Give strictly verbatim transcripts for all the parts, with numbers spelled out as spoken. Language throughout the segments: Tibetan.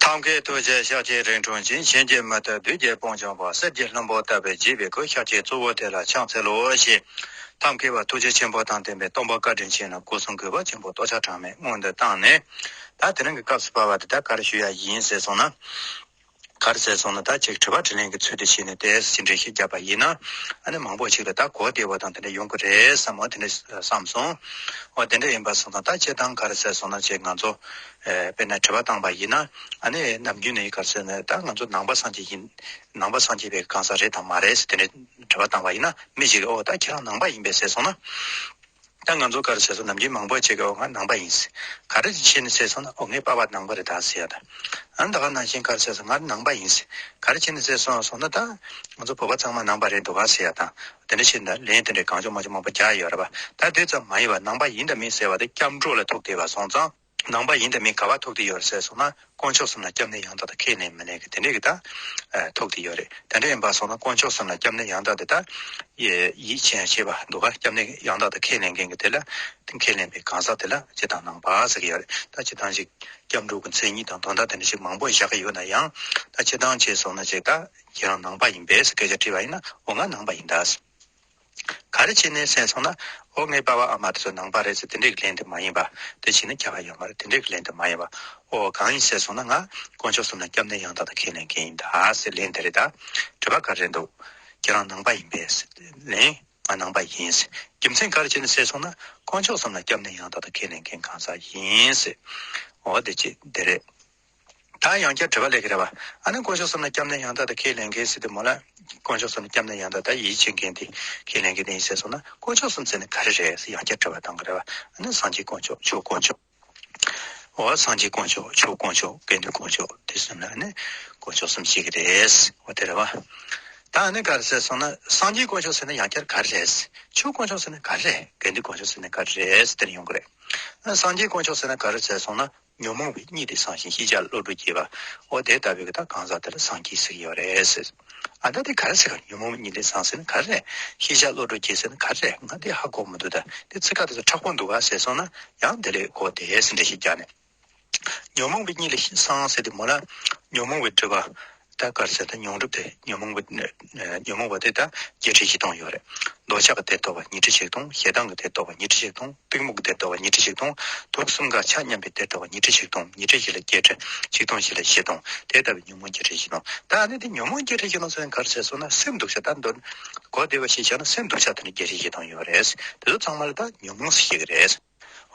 ཐབས་མཁས་ཐུགས་རྗེ་ཤཱཀྱའི་རིགས་འཁྲུངས་ཤིང་། གཞན་གྱིས་མི་ཐུབ་བདུད་ཀྱི་དཔུང་འཇོམས་པ། གསེར་གྱི་ལྷུན་པོ་ལྟ་བུའི་འཇིགས་པའི་ཁུར། ཤཱཀྱའི་གཙོ་བོ་དེ་ལ་ཕྱག་འཚལ་ལོ་ཞེས། ཐབས་མཁས་པ་ཐུགས་རྗེ་ཆེན་པོ་དང་ལྡན་པའི་སྟོན་པ་བཀའ་དྲིན་ཆེན་ལ་སྐུ་གསུང་གུས་པ་ཆེན་པོ་སྟོབས་ཆགས་གྲངས་མེད་སྔོན་དུ་བཏང་ནས། ད་དེ་རིང་གི་སྐབས་སུ་བབ་པ་དེ་ད་ག་རེ་ཞུ་ཡ་ཡིན་ཟེར་སོང་ན། ག་རེ་ཟེར་སོང་ན། ད་ཅིག་དྲི་བ་དྲིས་ལན་གྱི་ཚུལ་དུ་བྱས་ནས་དེ་ཅི་འདྲ་ཞིག་བརྒྱབ་པ་ཡིན་ན། ཨ་ནི་མང་པོ་ཞིག་ལ་ད་གོ་བདེ་བ་དང་དེ་འདྲ་ཡོང་གི་རེད་བསམ། འོ་དེ་འདྲ་བསམ་སོང་། འོ་དེ་འདྲ་ཡིན་པ་སོང་ཙང་ད་སྤྱིར་བཏང་ག་རེ་ཟེར་སོང་ན། ཅིག་ང་ཚོ་ཨེ་དཔེར་ན་དྲི་བ་བཏང་པ་ཡིན་ན། ཨ་ནི་ནམ་རྒྱུན་ནས་ག་རེ་ཟེར་ན། ད་ང་ཚོ་ནང་པ་སངས་རྒྱས་ཡིན། ནང་པ་སངས་རྒྱས་པའི་གང་ཟག་རེད་དམ་མ་རེད་ཟེར་དེ་འདྲ་དྲི་བ་བཏང་པ་ཡིན་ན། མི་ཞིག་གིས་ཨོ་ད་ཁྱེད་རང་ནང་པ་ཡིན་པས་ཟེར་སོང་ན། ད་ང་ཚོ་ག་རེ་ཟེར་སོང་། ནམ་རྒྱུན་མང་པོ་ཅིག་གིས་ཨོ་ང་ནང་པ་ཡིན་ཟེར། ག་རེ་བྱས་ནས་ཟེར་སོང་ན། ཨོ་ངའི་པ་ཕ་ནང་པ་རེད་ད་ཟེར་ཡ་ད། ཨ་ནི་ད་ག་ནང་བཞིན་ག་རེ་ཟེར་སོང་། ང་ནང་པ་ཡིན་ཟེར། ག་རེ་བྱས་ནས་ཟེར་སོང་སོང་ན། ད་ང་ཚོ་བོད་པ་ཚང་མ་ནང་པ་རེད་འདུག་ག་ཟེར་ཡ་ད། དེ་འདྲ་བྱས་ན་ལན་དེ་འདྲའི་གང་བྱུང་མང་བྱུང་མང་པོ་རྒྱག་ཡོད་རེད་པ། ད་དེ་ཙམ་མ་ཡིན་པ། ནང་པ་ཡིན་དང་མིན་ཟེར་བ་དེ་སྐྱབས་འགྲོ་ལ་ཐུག་བསྡད་པ་སོང་ཙང་། ནང་པ་ཡིན་དང་མིན་ག་པར་ཐུག་བསྡད་ཡོད་རེད་ཟེར་སོང་ན། དཀོན་མཆོག་གསུམ་ལ་སྐྱབས་གནས་ཡང་དག་ཏུ་ཁས་ལེན་མི་ལེན་གྱི་དེ་འདྲས་ཀྱི་ད་ཨ་ཐུག་བསྡད་ཡོད་རེད། དེ་འདྲ་ཡིན་པ་སོང་ན་དཀོན་མཆོག་གསུམ་ལ་སྐྱབས་གནས་ཡང་དག་དེ་ད་ཡིད་ཆེས་བྱེད་པ་འདུག་ག་སྐྱབས་གནས་ཡང་དག་ཏུ་ཁས་ལེན་མཁན་གྱི་དེ་ལ་ཁས་ལེན་པའི་གང་ཟག་དེ་ལ་སྤྱིར་བཏང་ནང་པ་ཟེར་གྱི་ཡོད་རེད། ད་སྤྱིར་བཏང་ཞིག་སྐྱབས་འགྲོ་གི་མཚན་ཉིད་དང་དོན་དག་དེ་འདྲ་ཞིག་མང་པོ་བཞག་གི་ཡོད་ན་ཡང་། ད་སྤྱིར་བཏང་བྱས་སོང་ན་ཅིག་ད་ཁྱེད་རང་ནང་པ་ཡིན་པས་ཟེར་སྐད་ཆ་དྲིས་པ་ཡིན་ན། འོ་ང་ནང་པ་ཡིན་ད་ཟེར། ག་རེ་བྱས་ནས་ཟེར་སོང་ན། ཨོ་ངའི་པ་ཕ་ཨ་མ་དེ་ཚོ་ནང་པ་རེད་ཟེར་དེ་འདྲའི་ལན་དེ་མ་ཡིན་པ། དེ་བྱས་ན་ཁྱད་པར་ཡོད་མ་རེད། དེ་འདྲའི་ལན་དེ་མ་ཡིན་པ། ཨོ་གང་ཡིན་ཟེར་སོང་ན། ང་དཀོན་མཆོག་གསུམ་ལ་སྐྱབས་གནས་ཡང་དག་ཏུ་ཁས་ལེན་མཁན་ཡིན་ད་ཟེར་ལན་དེ་རེད་ད། དྲི་བ་ག་རེ་འདུག་ཁྱེད་རང་ནང་པ་ཡིན་པས་ཟེར་ལན། ང་ནང་པ་ཡིན་ཟེར། རྒྱུ་མཚན་ག་རེ་བྱས་ནས་ཟེར་སོང་ན། དཀོན་མཆོག་གསུམ་ལ་སྐྱབས་གནས་ཡང་དག་ཏུ་ཁས་ལེན་མཁན་གང་ཟག་ཡིན་ཟེར། ཨོ་དེ་ཅི་དེ་རེད། ད་ཡང་བསྐྱར་དྲི་བ་སླེབས་ཀྱི་རེད་པ། ཨ་ནི་དཀོན་མཆོག་གསུམ་ལ་སྐྱབས་གནས་ཡང་དག་ཏུ་ཁས་ལེན་མཁན་ཟེར་དུས་མོ་ལ། དཀོན་མཆོག་གསུམ་ལ་སྐྱབས་གནས་ཡང་དག་ཏུ་ཡིད་ཆེས་མཁན་དེ་ཁས་ལེན་མཁན་དེ་ཡིན་ཟེར་སོང་ན། དཀོན་མཆོག་གསུམ་ཟེར་ན་ག་རེ་རེད་ཟེར་ཡང་བསྐྱར་དྲི་བ་བཏང་གི་རེད་པ། ཨ་ནི་སངས་རྒྱས་དཀོན་མཆོག་ཆོས་དཀོན་མཆོག་འོ་སངས་རྒྱས་དཀོན་མཆོག་ཆོས་དཀོན་མཆོག་དགེ་འདུན་དཀོན་མཆོག་དེ་གསུམ་ལ་ནི་དཀོན་མཆོག་གསུམ་ཞིག་གི་རེད། འོ་དེ་རེད་པ། ད་ཨ་ནི་ག་རེ་ཟེར་སོང་ན། སངས་རྒྱས་དཀོན་མཆོག་ཟེར་ན་ཡང་བསྐྱར་ག་རེ་རེད། ཆོས་དཀོན་མཆོག་ཟེར་ན་ག་རེ་རེད། དགེ་འདུན་དཀོན་མཆོག་ཟེར་ན་ག་རེ་རེད་ཟེར་དེ་ཡོང་གི་རེད། ཨ་སངས་རྒྱས་དཀོན་མཆོག་ཟེར་ན་ག་རེ་ཟེར་སོང་ན། ཉོན་མོངས་པའི་གཉིད་ལས་སངས་ཤིང་ཤེས་བྱ་བློ་གྲོས་སྐྱེས་པ། འོ་དེ་ལྟ་བུའི་གི་ད་གང་ཟག་དེ་ལ་སངས་རྒྱས་ཟེར་གྱི་ཡོད་རེད་ཟེར། ཨ་ད་དེ་ག་རེ་ཟེར་ག་ཉོན་མོངས་གཉིད་ལས་སངས་ཟེར་ན་ག་རེ་རེད། ཤེས་བྱ་བློ་གྲོས་སྐྱེས་ཟེར་ན་ག་རེ་རེད། ང་དེ་ཧ་གོ་མི་འདུག་ད་དེ་ཚིག་ཁ་དེ་ཚོ་མཁྲེགས་པོ་འདུག་ག་ཟེར་སོང་ན། ཡང་དེ་ལས་གོ་བདེ་ཟེར་འདྲ་ཞིག་རྒྱག་ནས། ཉོན་མོངས་པའི་གཉིད་ལས་སངས་ཟེར་དུས་མོ་ལ། ཉོན་མོངས་པའི་སྒྲིབ་པ། ད་ག་རེ་ཟེར། ད་ཉོན་སྒྲིབ་དེ། ཉོན་མོངས་པ། ཉོན་མོངས་པ་དེ་ད་བརྒྱད་ཁྲི་བཞི་སྟོང་ཡོད་རེད། འདོད་ཆགས་ཀྱི་དེ་རྟོགས་པ་ཉི་ཁྲི་ཆིག་སྟོང་། ཞེ་སྡང་གི་དེ་རྟོགས་པ་ཉི་ཁྲི་ཆིག་སྟོང་། གཏི་མུག་གི་དེ་རྟོགས་པ་ཉི་ཁྲི་ཆིག་སྟོང་། དུག་གསུམ་ཀ་ཆ་མཉམ་པའི་དེ་རྟོགས་པ་ཉི་ཁྲི་ཆིག་སྟོང་། ཉི་ཁྲི་བཞི་ལ་བརྒྱད་ཁྲི། ཆིག་སྟོང་བཞི་ལ་བཞི་སྟོང་། དེ་ལྟ་བུའི་ཉོན་མོངས་བརྒྱད་ཁྲི་བཞི་སྟོང་། ད་ཨ་ནི་དེ་ཉོན་མོངས་བརྒྱད་ཁྲི་བཞི་སྟོང་ཟེར་ན་ག་རེ་ཟེར་སོང་ན། སེམས་སྡུག་བྱ། ད་མདོར་གོ་བདེ་བ་ཞིག་བྱས་ན་སེམས་སྡུག་བྱ་དེ་ནི་བརྒྱད་ཁྲི་བཞི་སྟོང་ཡོད་རེད། དེ་ཚོ་ཚང་མ་ལ་ད་ཉོན་མོངས་ཟེར་གྱི་རེད།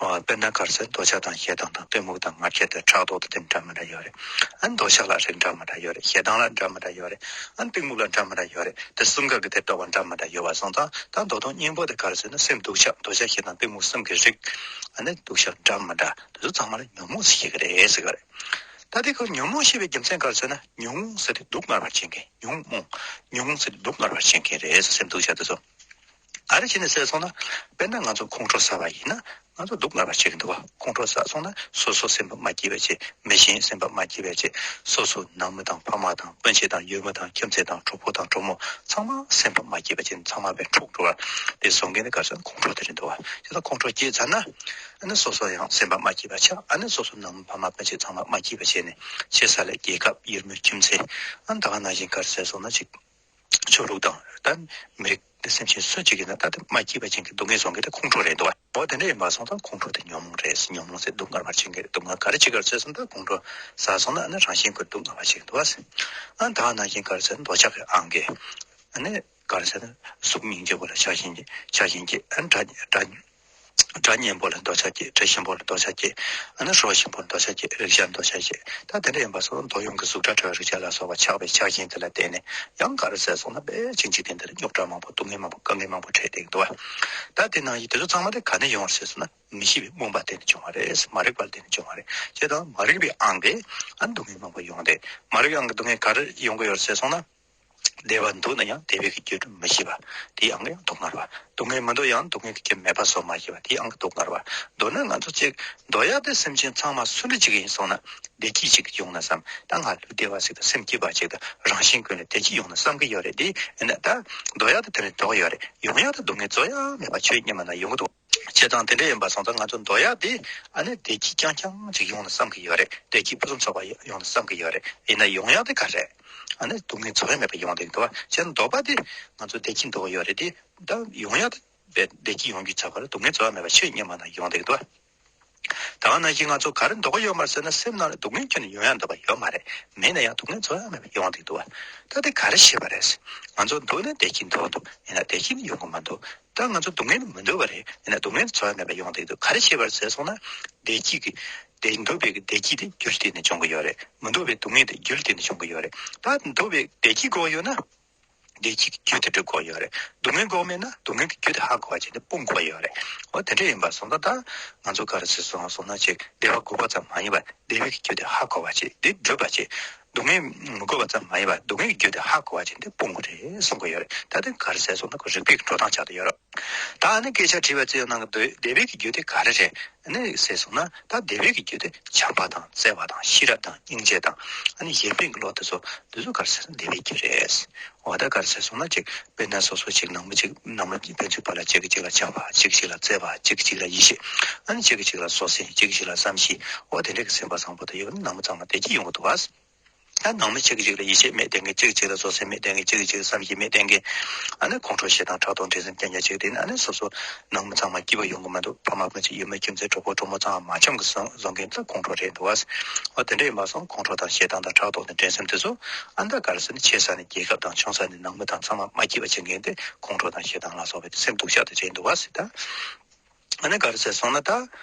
ཨོ་དཔེར་ན་ག་རེ་ཟེར། འདོད་ཆགས་དང་ཞེ་སྡང་དང་གཏི་མུག་དང་ང་རྒྱལ་དང་ཕྲག་དོག་དང་དེ་འདྲ་མི་འདྲ་ཡོད་རེད། ཨ་འདོད་ཆགས་ལ་རིགས་འདྲ་མི་འདྲ་ཡོད་རེད། ཞེ་སྡང་ལ་འདྲ་མི་འདྲ་ཡོད་རེད། ཨ་གཏི་མུག་ལ་འདྲ་མི་འདྲ་ཡོད་རེད། དེ་གསུམ་ཀ་གི་དེ་རྟོགས་པ་འདྲ་མི་འདྲ་ཡོད་པ་སོང་ཙང་། ད་མདོ་དོན་སྙིང་པོ་དེ་ག་རེ་ཟེར་ན། སེམས་སྡུག་བྱ། འདོད་ཆགས་ཞེ་སྡང་གཏི་མུག་གསུམ་གྱི་རིགས། ཨ་ནི་སྡུག་བྱ་འདྲ་མི་འདྲ་དེ་ཚོ་ཚང་མ་ལ་ཉོན་མོངས་ཟེར་གྱི་རེད་ཟེར་གྱི་རེད། ད་དེ་ཁོ་ཉོན་མོངས་ཞེས་པའི་རྒྱུ་མཚན་ག་རེ་ཟེར་ན། ཉོན་མོངས་ཟེར་དེ་སྡུག་བསྔལ་བར་བྱེད་མཁན། ཉོན་མོངས། ཉོན་མོངས་ཟེར་དེ་སྡུག་བསྔལ་བར་བྱེད་མཁན་རེད་ཟེར། སེམས་སྡུག་བྱ་དེ་ཚོ། ག་རེ་བྱས་ནས་ཟེར་སོང་ན། དཔེར་ན་ང་ཚོ་ཁོང་ཁྲོ་ཟ་བ་ཡིན་ན། ང་ཚོ་སྡུག་བསྔལ་བ་བྱེད་ཀྱི་འདུག་བ། ཁོང་ཁྲོ་ཟ་སོང་ན་སོ་སོ་སེམས་པ་མ་སྐྱིད་པ་བྱེད། མི་གཞན་སེམས་པ་མ་སྐྱིད་པ་བྱེད། སོ་སོ་ནང་མི་དང་ཕ་མ་དང་སྤུན་མཆེད་དང་ཡུལ་མི་དང་ཁྱིམ་མཚེས་དང་གྲོགས་པོ་དང་གྲོགས་མོ་ཚང་མ་སེམས་པ་མ་སྐྱིད་པ་བྱེད། ཚང་མ་བས་འཁྲུག་འགྲོ་བ། དེ་བཟོ་མཁན་ནི་ག་རེ་ཟེར་ན་ཁོང་ཁྲོ་དེ་རེད་འདུག་བ། བྱས་ཙང་ཁོང་ཁྲོ་སྐྱེས་ཚར་ན། ཨ་ནི་སོ་སོ་ཡང་སེམས་པ་མ་སྐྱིད་པ་ཆགས། ཨ་ནི་སོ་སོ་ནང་མི་ཕ་མ་སྤུན་མཆེད་ཚང་མ་མ་སྐྱིད་པ་བྱས་ནས། ཆེ་ས་ལ་རྒྱལ་ཁབ། ཡུལ་མི། ཁྱིམ་མཚེས། ཨ་ནི་ད་ག་ནང་བཞིན་ག་རེ་ཟེར་སོང་ན་ཅིག་ཆོས་ལུགས་དང་། ད་མི་རིགས་དེ་སེམས་ཅན་སུ་གཅིག་ཡིན་ན་ད་དེ་མ་སྐྱིད་པ་ཅན་གྱི་སྡུག་བསྔལ་བཟོ་མཁན་དེ་ཁོང་ཁྲོ་རེད་འདུག་བ། འོ་དེ་འདྲ་ཡིན་པ་སོང་ཙང་ཁོང་ཁྲོ་དེ་ཉོན་མོངས་རེད། ཉོན་མོངས་ཟེར་སྡུག་བསྔལ་བར་བྱེད་མཁན་རེད། སྡུག་བསྔལ་ག་རེ་བྱེད་ག་རེ་ཟེར་སོང་ན། ད་ཁོང་ཁྲོ་ཟ་སོང་ན་ཨ་ནི་རང་བཞིན་གྱིས་སྡུག་བསྔལ་བར་བྱེད་འདུག་བ། ཨ་ད་ག་ནང་བཞིན་ག་རེ་ཟེར་ན་འདོད་ཆགས་ཀྱི་ཨང་ཀི། ཨ་ནི་ག་རེ་ཟེར་ན་གཟུགས་སྙིང་རྗེ་པོ་ལ་ཆགས་ཞེན་སྐྱེ། ཆགས་ཞེན་སྐྱེ། ཨ་ནི་དགྲ་དགྲ། དགྲ་གཉེན་པོ་ལ་འདོད་ཆགས་སྐྱེ། དགྲ་ཞིམ་པོ་ལ་འདོད་ཆགས་སྐྱེ། ཨ་ནི་རོ་ཞིམ་པོ་ལ་འདོད་ཆགས་སྐྱེ། རེག་བྱ་ལ་འདོད་ཆགས་སྐྱེ། ད་དེ་འདྲ་ཡིན་པ་སོང་ཙང་འདོད་ཡོན་གྱི་གཟུགས་སྒྲ་དྲི་རོ་རེག་བྱ་ལ་སོགས་པ་ཆགས་པའི་ཆགས་ཞེན་དེ་ལ་བརྟེན་ནས་ཡང་ག་རེ་ཟེར་སོང་ན། དཔེ་ཅིག་འཇིག་རྟེན་འདི་ལ་རྙོག་དྲ་མང་པོ། སྡུག་བསྔལ་མང་པོ། དཀའ་ངལ་མང་པོ་འཕྲད་བསྡད་ཀྱི་འདུག་བ། ད་དེ་ནང་བཞིན་དེ་ཚོ་ཚང་མ་དེ་ག་ནས་ཡོང་བ་རེད་ཟེར་སོང་ན། མི་ཤེས་པའི་རྨོངས་པ་བརྟེན་ནས་བྱུང་བ་རེད། མ་རིག་པ་ལ་བརྟེན་ནས་བྱུང་བ་རེད། བྱས་ཙང་མ་རིག་པའི་ཨང་ཀི་ཨ་ནི་སྡུག་བསྔལ་མང་པོ་ཡོང་སྟེ། མ་རིག་པའི་ཨང་ཀི་སྡུག་བསྔལ་ག་རེ་ཡོང་གི་ཡོད་རེད་ཟེར་སོང་ན། བདེ་བ་འདུག་ན་ཡང་བདེ་བའི་གི་རྒྱུ་མི་ཤེས་པ། དེའི་ཨང་ཀི་ཡང་སྡུག་བསྔལ་བ། སྡུག་བསྔལ་མི་འདུག་ཡང་སྡུག་བསྔལ་གྱི་རྒྱུ་མེད་པ་བཟོ་མ་ཤེས་པ། དེའི་ཨང་ཀི་སྡུག་བསྔལ་བ། མདོར་ན་ང་ཚོ་གཅིག་འདོད་ཡག་དེ་སེམས་ཅན་ཚང་མ་སུ་འདྲ་ཅིག་ཡིན་སོང་ན་བདེ་སྐྱིད་ཅིག་ཡོང་ན་བསམ། ད་ང་ལུས་བདེ་བ་ཞིག་དང་སེམས་སྐྱིད་པ་ཅིག་དང་རང་བཞིན་ཀུན་ལ་བདེ་སྐྱིད་ཡོང་ན་བསམ་གྱི་ཡོད་རེད། དེ་ཡིན་ན་ད་འདོད་ཡག་དེ་དེ་ནས་ལྡོག་ཡོད་རེད། ཡོང་ཡག་དེ་སྡུག་བསྔལ་རྫོགས་ཡག་མེད་པ་ཆོས་ཉིད་མ་ན་ཡོང་གི་འདུག་བྱས་ཙང་དེ་འདྲ་ཡིན་པ་སོང་ཙང་ང་ཚོ་འདོར་ཡག་དེ་ཨ་ནི་བདེ་སྐྱིད་རྐྱང་རྐྱང་ཅིག་ཡོང་ན་བསམ་གྱི་ཡོད་རེད། བདེ་སྐྱིད་ཕུན་སུམ་ཚོགས་པ་ཡོང་ན་བསམ་གྱི་ཡོད་རེད། ཡིན་ན་ཡོང་ཡག་དེ་ག་རེད། ཨ་ནི་སྡུག་བསྔལ་ཚོར་ཡག་མེད་པ་ཡོང་བསྡད་འདུག་བ། བྱས་ན་འདོད་པ་དེ་ང་ཚོ་བདེ་སྐྱིད་འདོད་ཀྱི་ཡོད་རེད་དེ། ད་ཡོང་ཡག་དེ་བདེ་སྐྱིད་ཡོང་རྒྱུ་ཆགས་པ་ལ་སྡུག་བསྔལ་ཚོར་ཡག་མེད་པ་ཆོས་ཉིད་མ་ན་ཡོང་བསྡད་འདུག་བ། ད་ག་ནང་བཞིན་ང་ཚོ་ག་རེ་འདོད་ཀྱི་ཡོད་མ་རེད་ཟེར་ན་སེམས་ནང་ལ་སྡུག་བསྔལ་ཁྱོན་ནས་ཡོང་ཡག་འདོད་པ་ཡོད་མ་རེད། མེད་ན་ཡང་སྡུག་བསྔལ་ཚོར་ཡག་མེད་པ་ཡོང་བསྡད་འདུག་བ། ད་དེ་ག་རེ་བྱས་པ་རེད། ང་ཚོ་འདོད་ན་བདེ་སྐྱིད་འདོད་འདུག་ཡིན་ན་བདེ་སྐྱིད་ནི་ཡོང་གི་མི་འདུག་ད་ང་ཚོ་སྡུག་བསྔལ་ནི་མི་འདོད་པ་རེད། ཡིན་ན་སྡུག་བསྔལ་ཚོར་ཡག་མེད་པ་ཡོང་བསྡད་འདུག་ག་རེ་བྱས་པ་རེད་ཟེར་སོང་ན། བདེ་སྐྱིད་ཀྱི་བདེ་འདོད་པའི་བདེ་སྐྱིད་དེ་རྒྱུར་བརྟེན་ནས་བྱུང་གི་ཡོད་རེད། མི་འདོད་པའི་སྡུག་བསྔལ་དེ་རྒྱུར་བརྟེན་ནས་བྱུང་གི་ཡོད་རེད། ད་འདོད་པའི་བདེ་སྐྱིད་དགོས་ཡོད་ན། བདེ་སྐྱིད་ཀྱི་རྒྱུ་དེ་སྒྲུབ་དགོས་ཡོད་རེད། སྡུག་བསྔལ་དགོས་མེད་ན་སྡུག་བསྔལ་གྱི་རྒྱུ་དེ་ཧ་གོ་བ་བྱས་ཏེ་སྤོང་དགོས་ཡོད་རེད། འོ་དེ་འདྲ་ཡིན་པ་སོང་ཙང་ད་ང་ཚོ་ག་རེ་ཟེར་སོང་སོང་ན་ཅིག་བདེ་བ་དགོས་པ་ཙམ་མ་ཡིན་པར་བདེ་བའི་རྒྱུ་དེ་ཧ་གོ་བ་བྱས་ཏེ་སྒྲུབ་པ་བྱས། སྡུག་བསྔལ་མི་དགོས་པ་ཙམ་མ་ཡིན་པར་སྡུག་བསྔལ་གྱི་རྒྱུ་དེ་ཧ་གོ་བ་བྱས་ཏེ་སྤོང་དགོས་རེད་གསུང་གི་ཡོད་རེད། ད་དེ་ག་རེ་ཟེར་སོང་ན་ཁོ་རིགས་པའི་འགྲོ་སྟངས་ཆགས་བསྡད་ཡོད་རེད། ད་ཨ་ནི་སྐད་ཆ་དྲིས་པ་ཅི་ཡང་གནང་གི་འདུག་བདེ་བའི་གི་རྒྱུ་དེ་ག་རེ་རེད། ཨ་ནི་ཟེར་སོང་ན་ད་བདེ་བའི་གི་རྒྱུ་དེ་བྱམས་པ་དང་བརྩེ་བ་དང་ཤེས་རབ་དང་སྙིང་རྗེ་དང་ཨ་ནི་གཞན་ཕན་གྱི་བློ་དེ་ཚོ་འདི་ཚོ་ག་རེ་ཟེར་ན་བདེ་བའི་རྒྱུ་རེད། འོ་ད་ག་རེ་ཟེར་སོང་ན་ཅིག་དཔེར་ན་སོ་སོ་ཅིག་ནང་མི་ཅིག་ནང་མི་ཕན་ཚུན་བར་ལ་གཅིག་གིས་གཅིག་ལ་བྱམས་པ་གཅིག་གིས་གཅིག་ལ་བརྩེ་བ་གཅིག་གིས་གཅིག་ལ་ཡིད་ཆེས། ཨ་ནི་གཅིག་གིས་གཅིག་ལ་བཟོད་བསྲན་གཅིག་གིས་གཅིག་ལ་བསམ་ཤེས། འོ་དེ་འདྲ་གི་སེམས་པ་བཟང་པོ་དེ་ཡོད་ན་ནང་མི་ཚང་མ་བདེ་སྐྱིད་ཡོང་གི་འདུག་བ། ད་ནང་མི་གཅིག་གིས་གཅིག་ལ་ཡིད་ཆེས་མེད་བསྡད་མཁན་གཅིག་གིས་གཅིག་ལ་བཟོད་བསྲན་མེད་བསྡད་མཁན་གཅིག་གིས་གཅིག་ལ་བསམ་ཤེས་མེད་བསྡད་མཁན། ཨ་ནི་ཁོང་ཁྲོ་ཞེ་སྡང་ཕྲག་དོག་འགྲན་སེམས་རྐྱང་རྐྱང་བྱེད་དེ་ནི་ཨ་ནི་སོ་སོ་ནང་མི་ཚང་མ་སྐྱིད་པོ་ཡོང་གི་མི་འདུག་ཕ་མ་སྤུན་མཆེད་ཡུལ་མི་ཁྱིམ་མཚེས་གྲོགས་པོ་གྲོགས་མོ་ཚང་མ་མ་འཆམ་གི་བཟོ་བཟོ་མཁན་ད་ཁོང་ཁྲོ་རེད་འདུག་བ། འོ་དེ་འདྲ་ཡིན་པ་སོང་ཁོང་ཁྲོ་དང་ཞེ་སྡང་དང་ཕྲག་དོག་དང་འགྲན་སེམས་དེ་ཚོ་ཨ་ནི་ད་ག་རེ་ཟེར་ན་ཆེ་ས་ནས་རྒྱལ་ཁབ་དང་ཆུང་ས་ནས་ནང་མི་དང་ཚང་མ་མ་སྐྱིད་པ་བྱེད་མཁན་དེ་ཁོང་ཁྲོ་དང་ཞེ་སྡང་ལ་སོགས་པའི་སེམས་སྡུག་ཤོས་དེ་རེད་འདུག་བ་ཟེར་ད། ཨ་ནི་ག་རེ་ཟེར་སོང་ན་ད།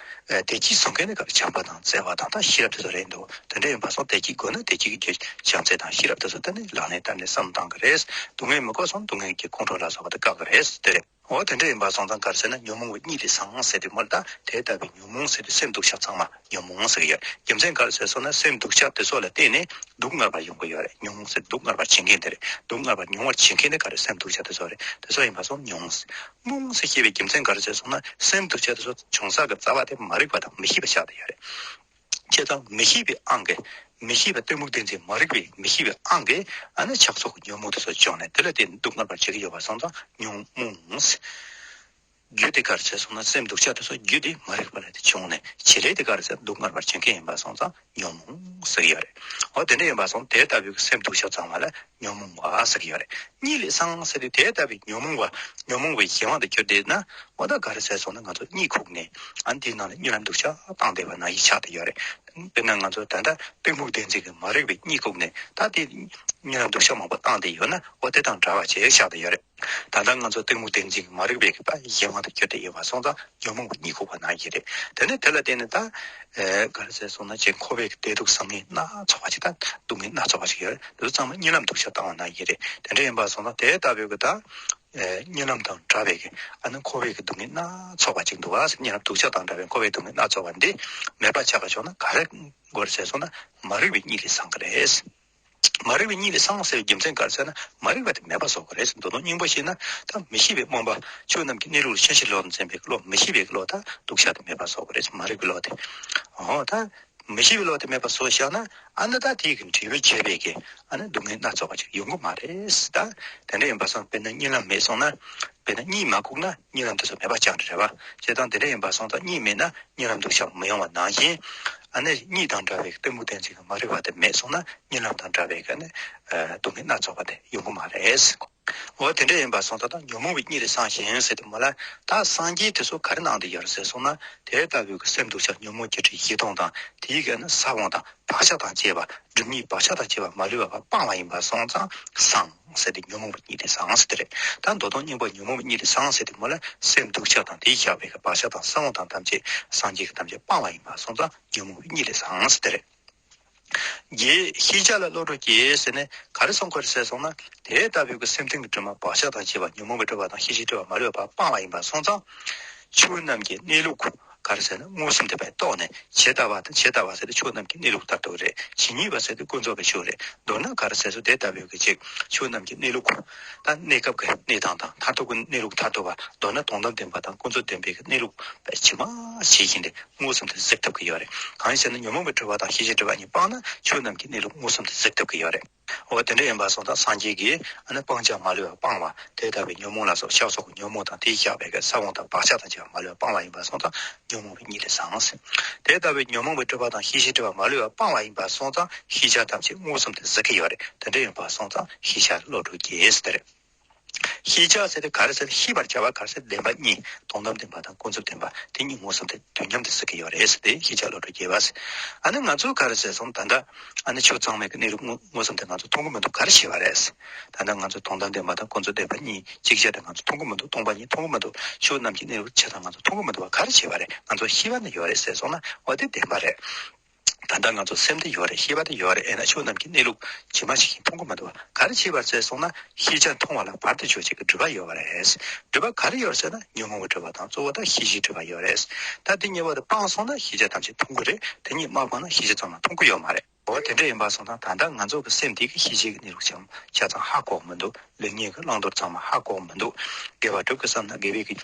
ཨེ་བདེ་སྐྱིད་བཟོ་མཁན་ནི་ག་རེ་བྱམས་པ་དང་བརྩེ་བ་དང་ད་ཤེས་རབ་དེ་ཚོ་རེད་འདུག་དེ་འདྲ་ཡིན་པ་སོང་བདེ་སྐྱིད་དགོས་ན་བདེ་སྐྱིད་ཀྱི་རྒྱུ་བྱམས་བརྩེ་དང་ཤེས་རབ་དེ་ཚོ་ད་ནི་ལག་ལེན་བསྟར་ནས་བསམ་བློ་བཏང་གི་རེད། སྡུག་བསྔལ་མི་དགོས་སོང་སྡུག་བསྔལ་གྱི་ཁོང་ཁྲོ་ལ་སོགས་པ་དེ་བཀག་གི་རེད་དེ་རེད། འོ་དེ་འདྲ་ཡིན་པ་སོང་ཙང་ག་རེ་ཟེར་ན་ཉོན་མོངས་པ་གཉིད་ལས་སངས་ཟེར་དེ་མོ་ལ་ད་དེ་ལྟ་བུའི་ཉོན་མོངས་ཟེར་དེ་སེམས་སྡུག་ཤོས་ཚང་མ་ཉོན་མོངས་ཟེར་གི་ཡོད། རྒྱུ་མཚན་ག་རེ་ཟེར་སོང་ན་སེམས་སྡུག་ཤོས་དེ་ཚོ་ལ་བརྟེན་ནས་སྡུག་བསྔལ་བར་ཡོང་གི་ཡོད་རེད། ཉོན་མོངས་ཟེར་སྡུག་བསྔལ་བར་བྱེད་མཁན་དེ་རེད། སྡུག་བསྔལ་བར་མྱོང་བར་བྱེད་མཁན་དེ་ག་རེ་སེམས་སྡུག་ཤོས་དེ་ཚོ་རེད། དེ་ཚོ་ཡིན་པ་སོང་ཉོན་མོངས། རྨོངས་སུ་སྐྱེ་བའི་རྒྱུ་མཚན་ག་རེ་ཟེར་སོང་ན་སེམས་སྡུག་ཤོས་དེ་ཚོ་བྱུང་ས་གི་རྩ་བ་དེ་མ་རིག་པ་དང་མི་ཤེས་པ་ཆགས་བསྡད་ཡོད་རེད། བྱས་ཙང་མི་ཤེས་པའི་དབང་གིས་མི་ཤེས་པའི་གཏི་མུག་བདེན་འཛིན་མ་རིག་པའི་མི་ཤེས་པའི་དབང་གིས་ཨ་ནི་ཆགས་སོགས་ཀྱི་ཉོན་མོངས་དེ་ཚོ་བྱུང་ནས་དེ་ལ་བརྟེན་ནས་སྡུག་བསྔལ་བར་བྱེད་ཀྱི་ཡོད་པ་སོང་ཙང་ཉོན་མོངས། རྒྱུ་དེ་ག་རེ་ཟེར་སོང་ན་སེམས་སྡུག་ཤོས་དེ་ཚོ་རྒྱུ་དེ་མ་རིག་པ་ལ་དེ་བྱུང་ནས་བྱེད་ལས་དེ་ག་རེ་ཟེར་སྡུག་བསྔལ་བར་བྱེད་མཁན་ཡིན་པ་སོང་ཙང་ཉོན་མོངས་ཟེར་གྱི་ཡོད་རེད། འོ་དེ་འདྲ་ཡིན་པ་སོང་དེ་ལྟ་བུའི་གི་སེམས་སྡུག་ཤོས་ཚང་མ་ལ་ཉོན་མོངས་པ་ཟེར་གྱི་ཡོད་རེད། གཉིད་ལས་སངས་ཟེར་དུས་དེ་ལྟ་བུའི་ཉོན་མོངས་པ་ཉོན་མོངས་པའི་གཞན་དབང་དུ་གྱུར་བསྡད་ན་འོ་ད་ག་རེ་ཟེར་སོང་ན་ང་ཚོ་གཉིད་ཁུག་ནས་ཨ་འདིའི་ནང་ལ་གཉིད་ལམ་སྡུག་ཤོས་བཏང་བསྡད་པ་ནང་བཞིན་ཆགས་བསྡད་ཡོད་རེད། དཔེར་ན་ང་ཚོ་ད་ལྟ་གཏི་མུག་བདེན་འཛིན་གྱི་མ་རིག་པའི་གཉིད་ཁུག་ནས་ད་དེ་གཉིད་ལམ་སྡུག་ཤོས་མང་པོ་བཏང་བསྡད་ཡོད་ན་འོ་དེ་དང་འདྲ་བ་ཅིག་ཆགས་བསྡད་ཡོད་རེད། ད་ལྟ་ང་ཚོ་གཏི་མུག་བདེན་འཛིན་གྱི་མ་རིག་པའི་གི་ད་གཞན་དབང་དུ་གྱུར་བསྡད་ཡོད་པ་སོང་ཙང་ཉོན་མོངས་པའི་གཉིད་ཁུག་པ་ནང་བཞིན་རེད། དེ་ནས་དེ་ལ་བརྟེན་ནས་ད། ཨེ་ག་རེ་ཟེར་སོང་ན་ཅིག་འཁོར་བའི་གི་བདེ་སྡུག་བཟང་ངན་སྣ་ཚོགས་པ་ཅིག་དང་སྡུག་བསྔལ་སྣ་ཚོགས་པ་ཅིག་ཡོད་རེད། དེ་ཚོ་ཚང་མ་གཉིད་ལམ་སྡུག་ཤོས་བཏང་བ་ནང་བཞིན་རེད། དེ་འདྲ་ཡིན་པ་སོང་ཙང་དེ་ལྟ་བུའི་གི་ད། ཨེ་གཉིད་ལམ་དང་འདྲ་བའི་གི་ཨ་ནི་འཁོར་བའི་གི་སྡུག་བསྔལ་སྣ་ཚོགས་པ་ཅིག་འདུག་བ། གཉིད་ལམ་སྡུག་ཤོས་དང་འདྲ་བའི་འཁོར་བའི་སྡུག་བསྔལ་སྣ་ཚོགས་པ་འདི་མེད་པ་ཆགས་ཀ་ཆོག་ན་ག་རེ་དགོས་རེད་ཟེར་སོང་ན་མ་རིག་པའི་གཉིད་ལས་སངས་ཀྱི་རེད། མ་རིག་པའི་གཉིད་ལས་སངས་ཟེར་བའི་རྒྱུ་མཚན་ག་རེ་ཟེར་ན་མ་རིག་པ་དེ་མེད་པ་བཟོ་དགོས་རེད། མདོ་དོན་སྙིང་པོ་བཤད་ན་ད་མི་ཤེས་པའི་རྨོངས་པ་ཆོས་རྣམས་ཀྱི་གནས་ལུགས་ལ་ཤེས་བཞིན་ལོག་ནས་འཛིན་པའི་བློ་མི་ཤེས་པའི་བློ་ད་སྡུག་ཤོས་དེ་མེད་པ་བཟོ་དགོས་རེད། མ་རིག་པའི་བློ་དེ། འོ་ད་མི་ཤེས་པའི་བློ་དེ་མེད་པ་བཟོ་བཞག་ན་ཨ་ནི་ད་དེའི་གི་འབྲས་བུ་བྱས་པའི་གི་ཨ་ནི་སྡུག་བསྔལ་སྣ་ཚོགས་པ་ཅིག་ཡོང་གི་མ་རེད་ད། དེ་འདྲ་ཡིན་པ་སོང་དཔེར་ན་གཉིད་ལམ་མེད་སོང་ན་དཔེར་ན་གཉིད་མ་ཁུག་ན་གཉིད་ལམ་དེ་ཚོ་མེད་པ་ཆགས་འགྲོ་རེད་བ། བྱས་ཙང་དེ་འདྲ་ཡིན་པ་སོང་ཙང་གཉིད་མེད་ན་གཉིད་ལམ་སྡུག་ཤོས་མི་ཡོང་བ་ནང་བཞིན་ཨ་ནི་གཉིད་དང་འདྲ་བའི་གཏི་མུག་བདེན་འཛིན་གྱི་མ་རིག་པ་དེ་མེད་སོང་ན་གཉིད་ལམ་དང་འདྲ་བའི་གི་ནི་སྡུག་བསྔལ་སྣ་ཚོགས་པ་དེ་ཡོང་གི་མ་རེད། འོ་དེ་འདྲ་ཡིན་པ་སོང་ཙང་ད་ཉོན་མོངས་པའི་གཉིད་ལས་སངས་ཤིང་ཟེར་དུས་མོ་ལ་ད་སངས་རྒྱས་དེ་ཚོ་ག་རེ་གནང་བསྡད་ཡོད་རེད་ཟེར་སོང་ན་དེ་ལྟ་བུའི་གི་སེམས་སྡུག་ཤོས་ཉོན་མོངས་བརྒྱད་ཁྲི་བཞི་སྟོང་དང་དེའི་གི་ནི་ས་བོན་དང་བག་ཆགས་དང་བཅས་པ་སྒྲིབ་གཉིས་བག་ཆགས་དང་བཅས་པ་མ་ལུས་པ་སྤངས་པ་ཡིན་པ་སོང་ཙང་སངས་ཟེར་ཏེ་ཉོན་མོངས་པའི་གཉིད་ལས་སངས་ཟེར་དེ་རེད། ད་མདོ་དོན་སྙིང་པོ་ཉོན་མོངས་པའི་གཉིད་ལས་སངས་ཟེར་དེ་མོ་ལ་སེམས་སྡུག་ཤོས་དང་དེའི་ཤར་བའི་གི་བག་ཆགས་དང་ས་བོན་དང་ཐམས་ཅད་སངས་རྒྱས་ཀྱི་ཐམས་ཅད་སྤངས་པ་ཡིན་པ་སོང་ཙང་ཉོན་མོངས་པའི་གཉིད་ལས་སངས་ཟེར་དེ་རེད། རྒྱལ་ཤེས་བྱ་ལ་བློ་གྲོས་སྐྱེས་ཟེར་ནས་ག་རེ་གསུང་གི་རེད་ཟེར་སོང་ན་དེ་ལྟ་བུའི་གི་སེམས་གཏིང་གི་དྲི་མ་བག་ཆགས་དང་བཅས་པ་ཉོན་མོངས་པའི་སྒྲིབ་པ་དང་ཤེས་བྱའི་སྒྲིབ་པ་མ་ལུས་པ་སྤངས་པ་ཡིན་པ་སོང་ཙང་ཆོས་རྣམས་ཀྱི་གནས་ལུགས་ ག་རེ་ཟེར་ན་མངོན་སུམ་དེ་པའི་རྟོགས་ནས་ཇི་ལྟ་བ་དང་ཇི་ལྟ་བ་ཟེར་ཏེ་ཆོས་རྣམས་ཀྱི་གནས་ལུགས་མཐར་ཐུག་རེད། ཇི་སྙེད་པ་ཟེར་ཏེ་ཀུན་རྫོབ་པའི་ཆོས་རེད། མདོར་ན་ག་རེ་ཟེར་སོ་དེ་ལྟ་བུའི་གི་ཅིག་ཆོས་རྣམས་ཀྱི་གནས་ལུགས་དང་གནས་སྐབས་ཀྱི་གནས་སྟངས་དང་མཐར་ཐུག་གི་གནས་ལུགས་མཐར་ཐུག་པ། མདོར་ན་དོན་དམ་བདེན་པ་དང་ཀུན་རྫོབ་བདེན་པའི་གི་གནས་ལུགས་ཇི་མ་ཇི་བཞིན་དེ་མངོན་སུམ་དུ་གཟིགས་ཐུབ་ཀྱི་ཡོད་རེད། གང་ཡིན་ཟེར་ན་ཉོན་མོངས་པའི་སྒྲིབ་པ་དང་ཤེས་བྱའི་སྒྲིབ་པ་གཉིས་སྤངས་ན་ཆོས་རྣམས་ཀྱི་གནས་ལུགས་མངོན་སུམ་དུ་གཟིགས་ཐུབ་ཀྱི་ཡོད་རེད། འོ་དེ་འདྲ་ཡིན་པ་སོང་ཙང་སངས་རྒྱས་ཀྱིས་ཨ་ནི་སྤང་བྱ་མ་ལུས་པ་སྤངས་པ་དེ་ལྟ་བུའི་ཉོན་མོངས་ལ་སོགས་ཆགས་སོགས་ཀྱི་ཉོན་མོངས་དང་དེའི་བཞག་པའི་གི་ས་བོན་དང་བག་ཆགས་དང་བཅས་པ་མ་ལུས་པ་སྤངས་པ་ཡིན་པ་སོང་ཙང་ཉོན་མོངས་པའི་གཉིད་ལས་སངས། དེ་ལྟ་བུའི་ཉོན་མོངས་པའི་སྒྲིབ་པ་དང་ཤེས་བྱའི་སྒྲིབ་པ་མ་ལུས་པ་སྤངས་པ་ཡིན་པ་སོང་ཙང་ཤེས་བྱ་ཐམས་ཅད་མངོན་སུམ་དུ་གཟིགས་ཀྱི་ཡོད་རེད། དེ་འདྲ་ཡིན་པ་སོང་ཙང་ཤེས་བྱ་བློ་གྲོས་རྒྱས་ཟེར་དེ་རེད། ཤེས་བྱ་ཟེར་དེ་ག་རེ་ཟེར། ཤེས་པར་བྱ་བ་ག་རེ་ཟེར། བདེན་པ་གཉིས། དོན་དམ་བདེན་པ་དང་ཀུན་རྫོབ་བདེན་པ་དེ་གཉིས་མངོན་སུམ་དུ་དུས་མཉམ་དུ་གཟིགས་ཀྱི་ཡོད་རེད་ཟེར་ཏེ་ཤེས་བྱ་བློ་གྲོས་རྒྱས་པ་ཟེར། ཨ་ནི་ང་ཚོས་ག་རེ་ཟེར་སོང་ད་ལྟ་ཨ་ནི་ཆོས་ཚང་མའི་གི་གནས་ལུགས་མངོན་མངོན་སུམ་དུ་ང་ཚོས་མཐོང་གི་མི་འདུག་ག་རེ་བྱས་པ་རེད། ད་ལྟ་ང་ཚོས་དོན་དམ་བདེན་པ་དང་ཀུན་རྫོབ་བདེན་པ་གཉིས་ཅིག་ཅར་དུ་ང་ཚོས་མཐོང་གི་མི་འདུག་སྟོང་པ་ཉིད་མཐོང་གི་མི་འདུག་ཆོས་རྣམས་ཀྱི་གནས་ལུགས་ཆ་ཚང་ང་ཚོས་མཐོང་གི་མི་འདུག་བ། ག་རེ་བྱས་པ་རེད། ང་ཚོ་ཤེས་པ་ནི་ཡོད་རེད་ཟེར་སོང་ན་འོ་དེ་བདེན་པ་རེད། ད་ལྟ་ང་ཚོ་སེམས་དེ་ཡོད་རེད། ཤེས་པ་དེ་ཡོད་རེད། ཨེ་ན་ཆོས་རྣམས་ཀྱི་གནས་ལུགས་ཇི་མ་ཞིག་ཡིན་མཐོང་གི་མི་འདུག་བ། ག་རེ་བྱས་པར་ཟེར་སོང་ན་ཤེས་བྱ་མཐོང་བ་ལ་བར་དུ་གཅོད་བྱེད་ཀྱི་སྒྲིབ་པ་ཡོད་པ་རེད། སྒྲིབ་པ་ག་རེ་ཡོད་ཟེར་ན་ཉོན་མོངས་པའི་སྒྲིབ་པ་དང་གཙོ་བོ་ད་ཤེས་བྱའི་སྒྲིབ་པ་ཡོད་རེད། ད་དེ་གཉིས་པོ་དེ་སྤངས་སོང་ན་ཤེས་བྱ་ཐམས་ཅད་མཐོང་གི་རེད། དེ་གཉིས་མ་སྤངས་ན་ཤེས་བྱ་ཚང་མ་མཐོང་གི་ཡོད་མ་རེད། འོ་དེ་འདྲ་ཡིན་པ་སོང་ཙང་ད་ལྟ་ང་ཚོ་གི་སེམས་དེ་གི་ཤེས་བྱའི་གི་གནས་ལུགས་ཆ་ཆ་ཚང་ཧ་གོ་གི་མི་འདུག་ལེགས་ཉེས་ཀྱི་བླང་དོར་ཚང་མ་ཧ་གོ་གི་མི་འདུག་དགེ་བ་སྒྲུབ་དགོས་བསམ་ན་དགེ་བའི་གི་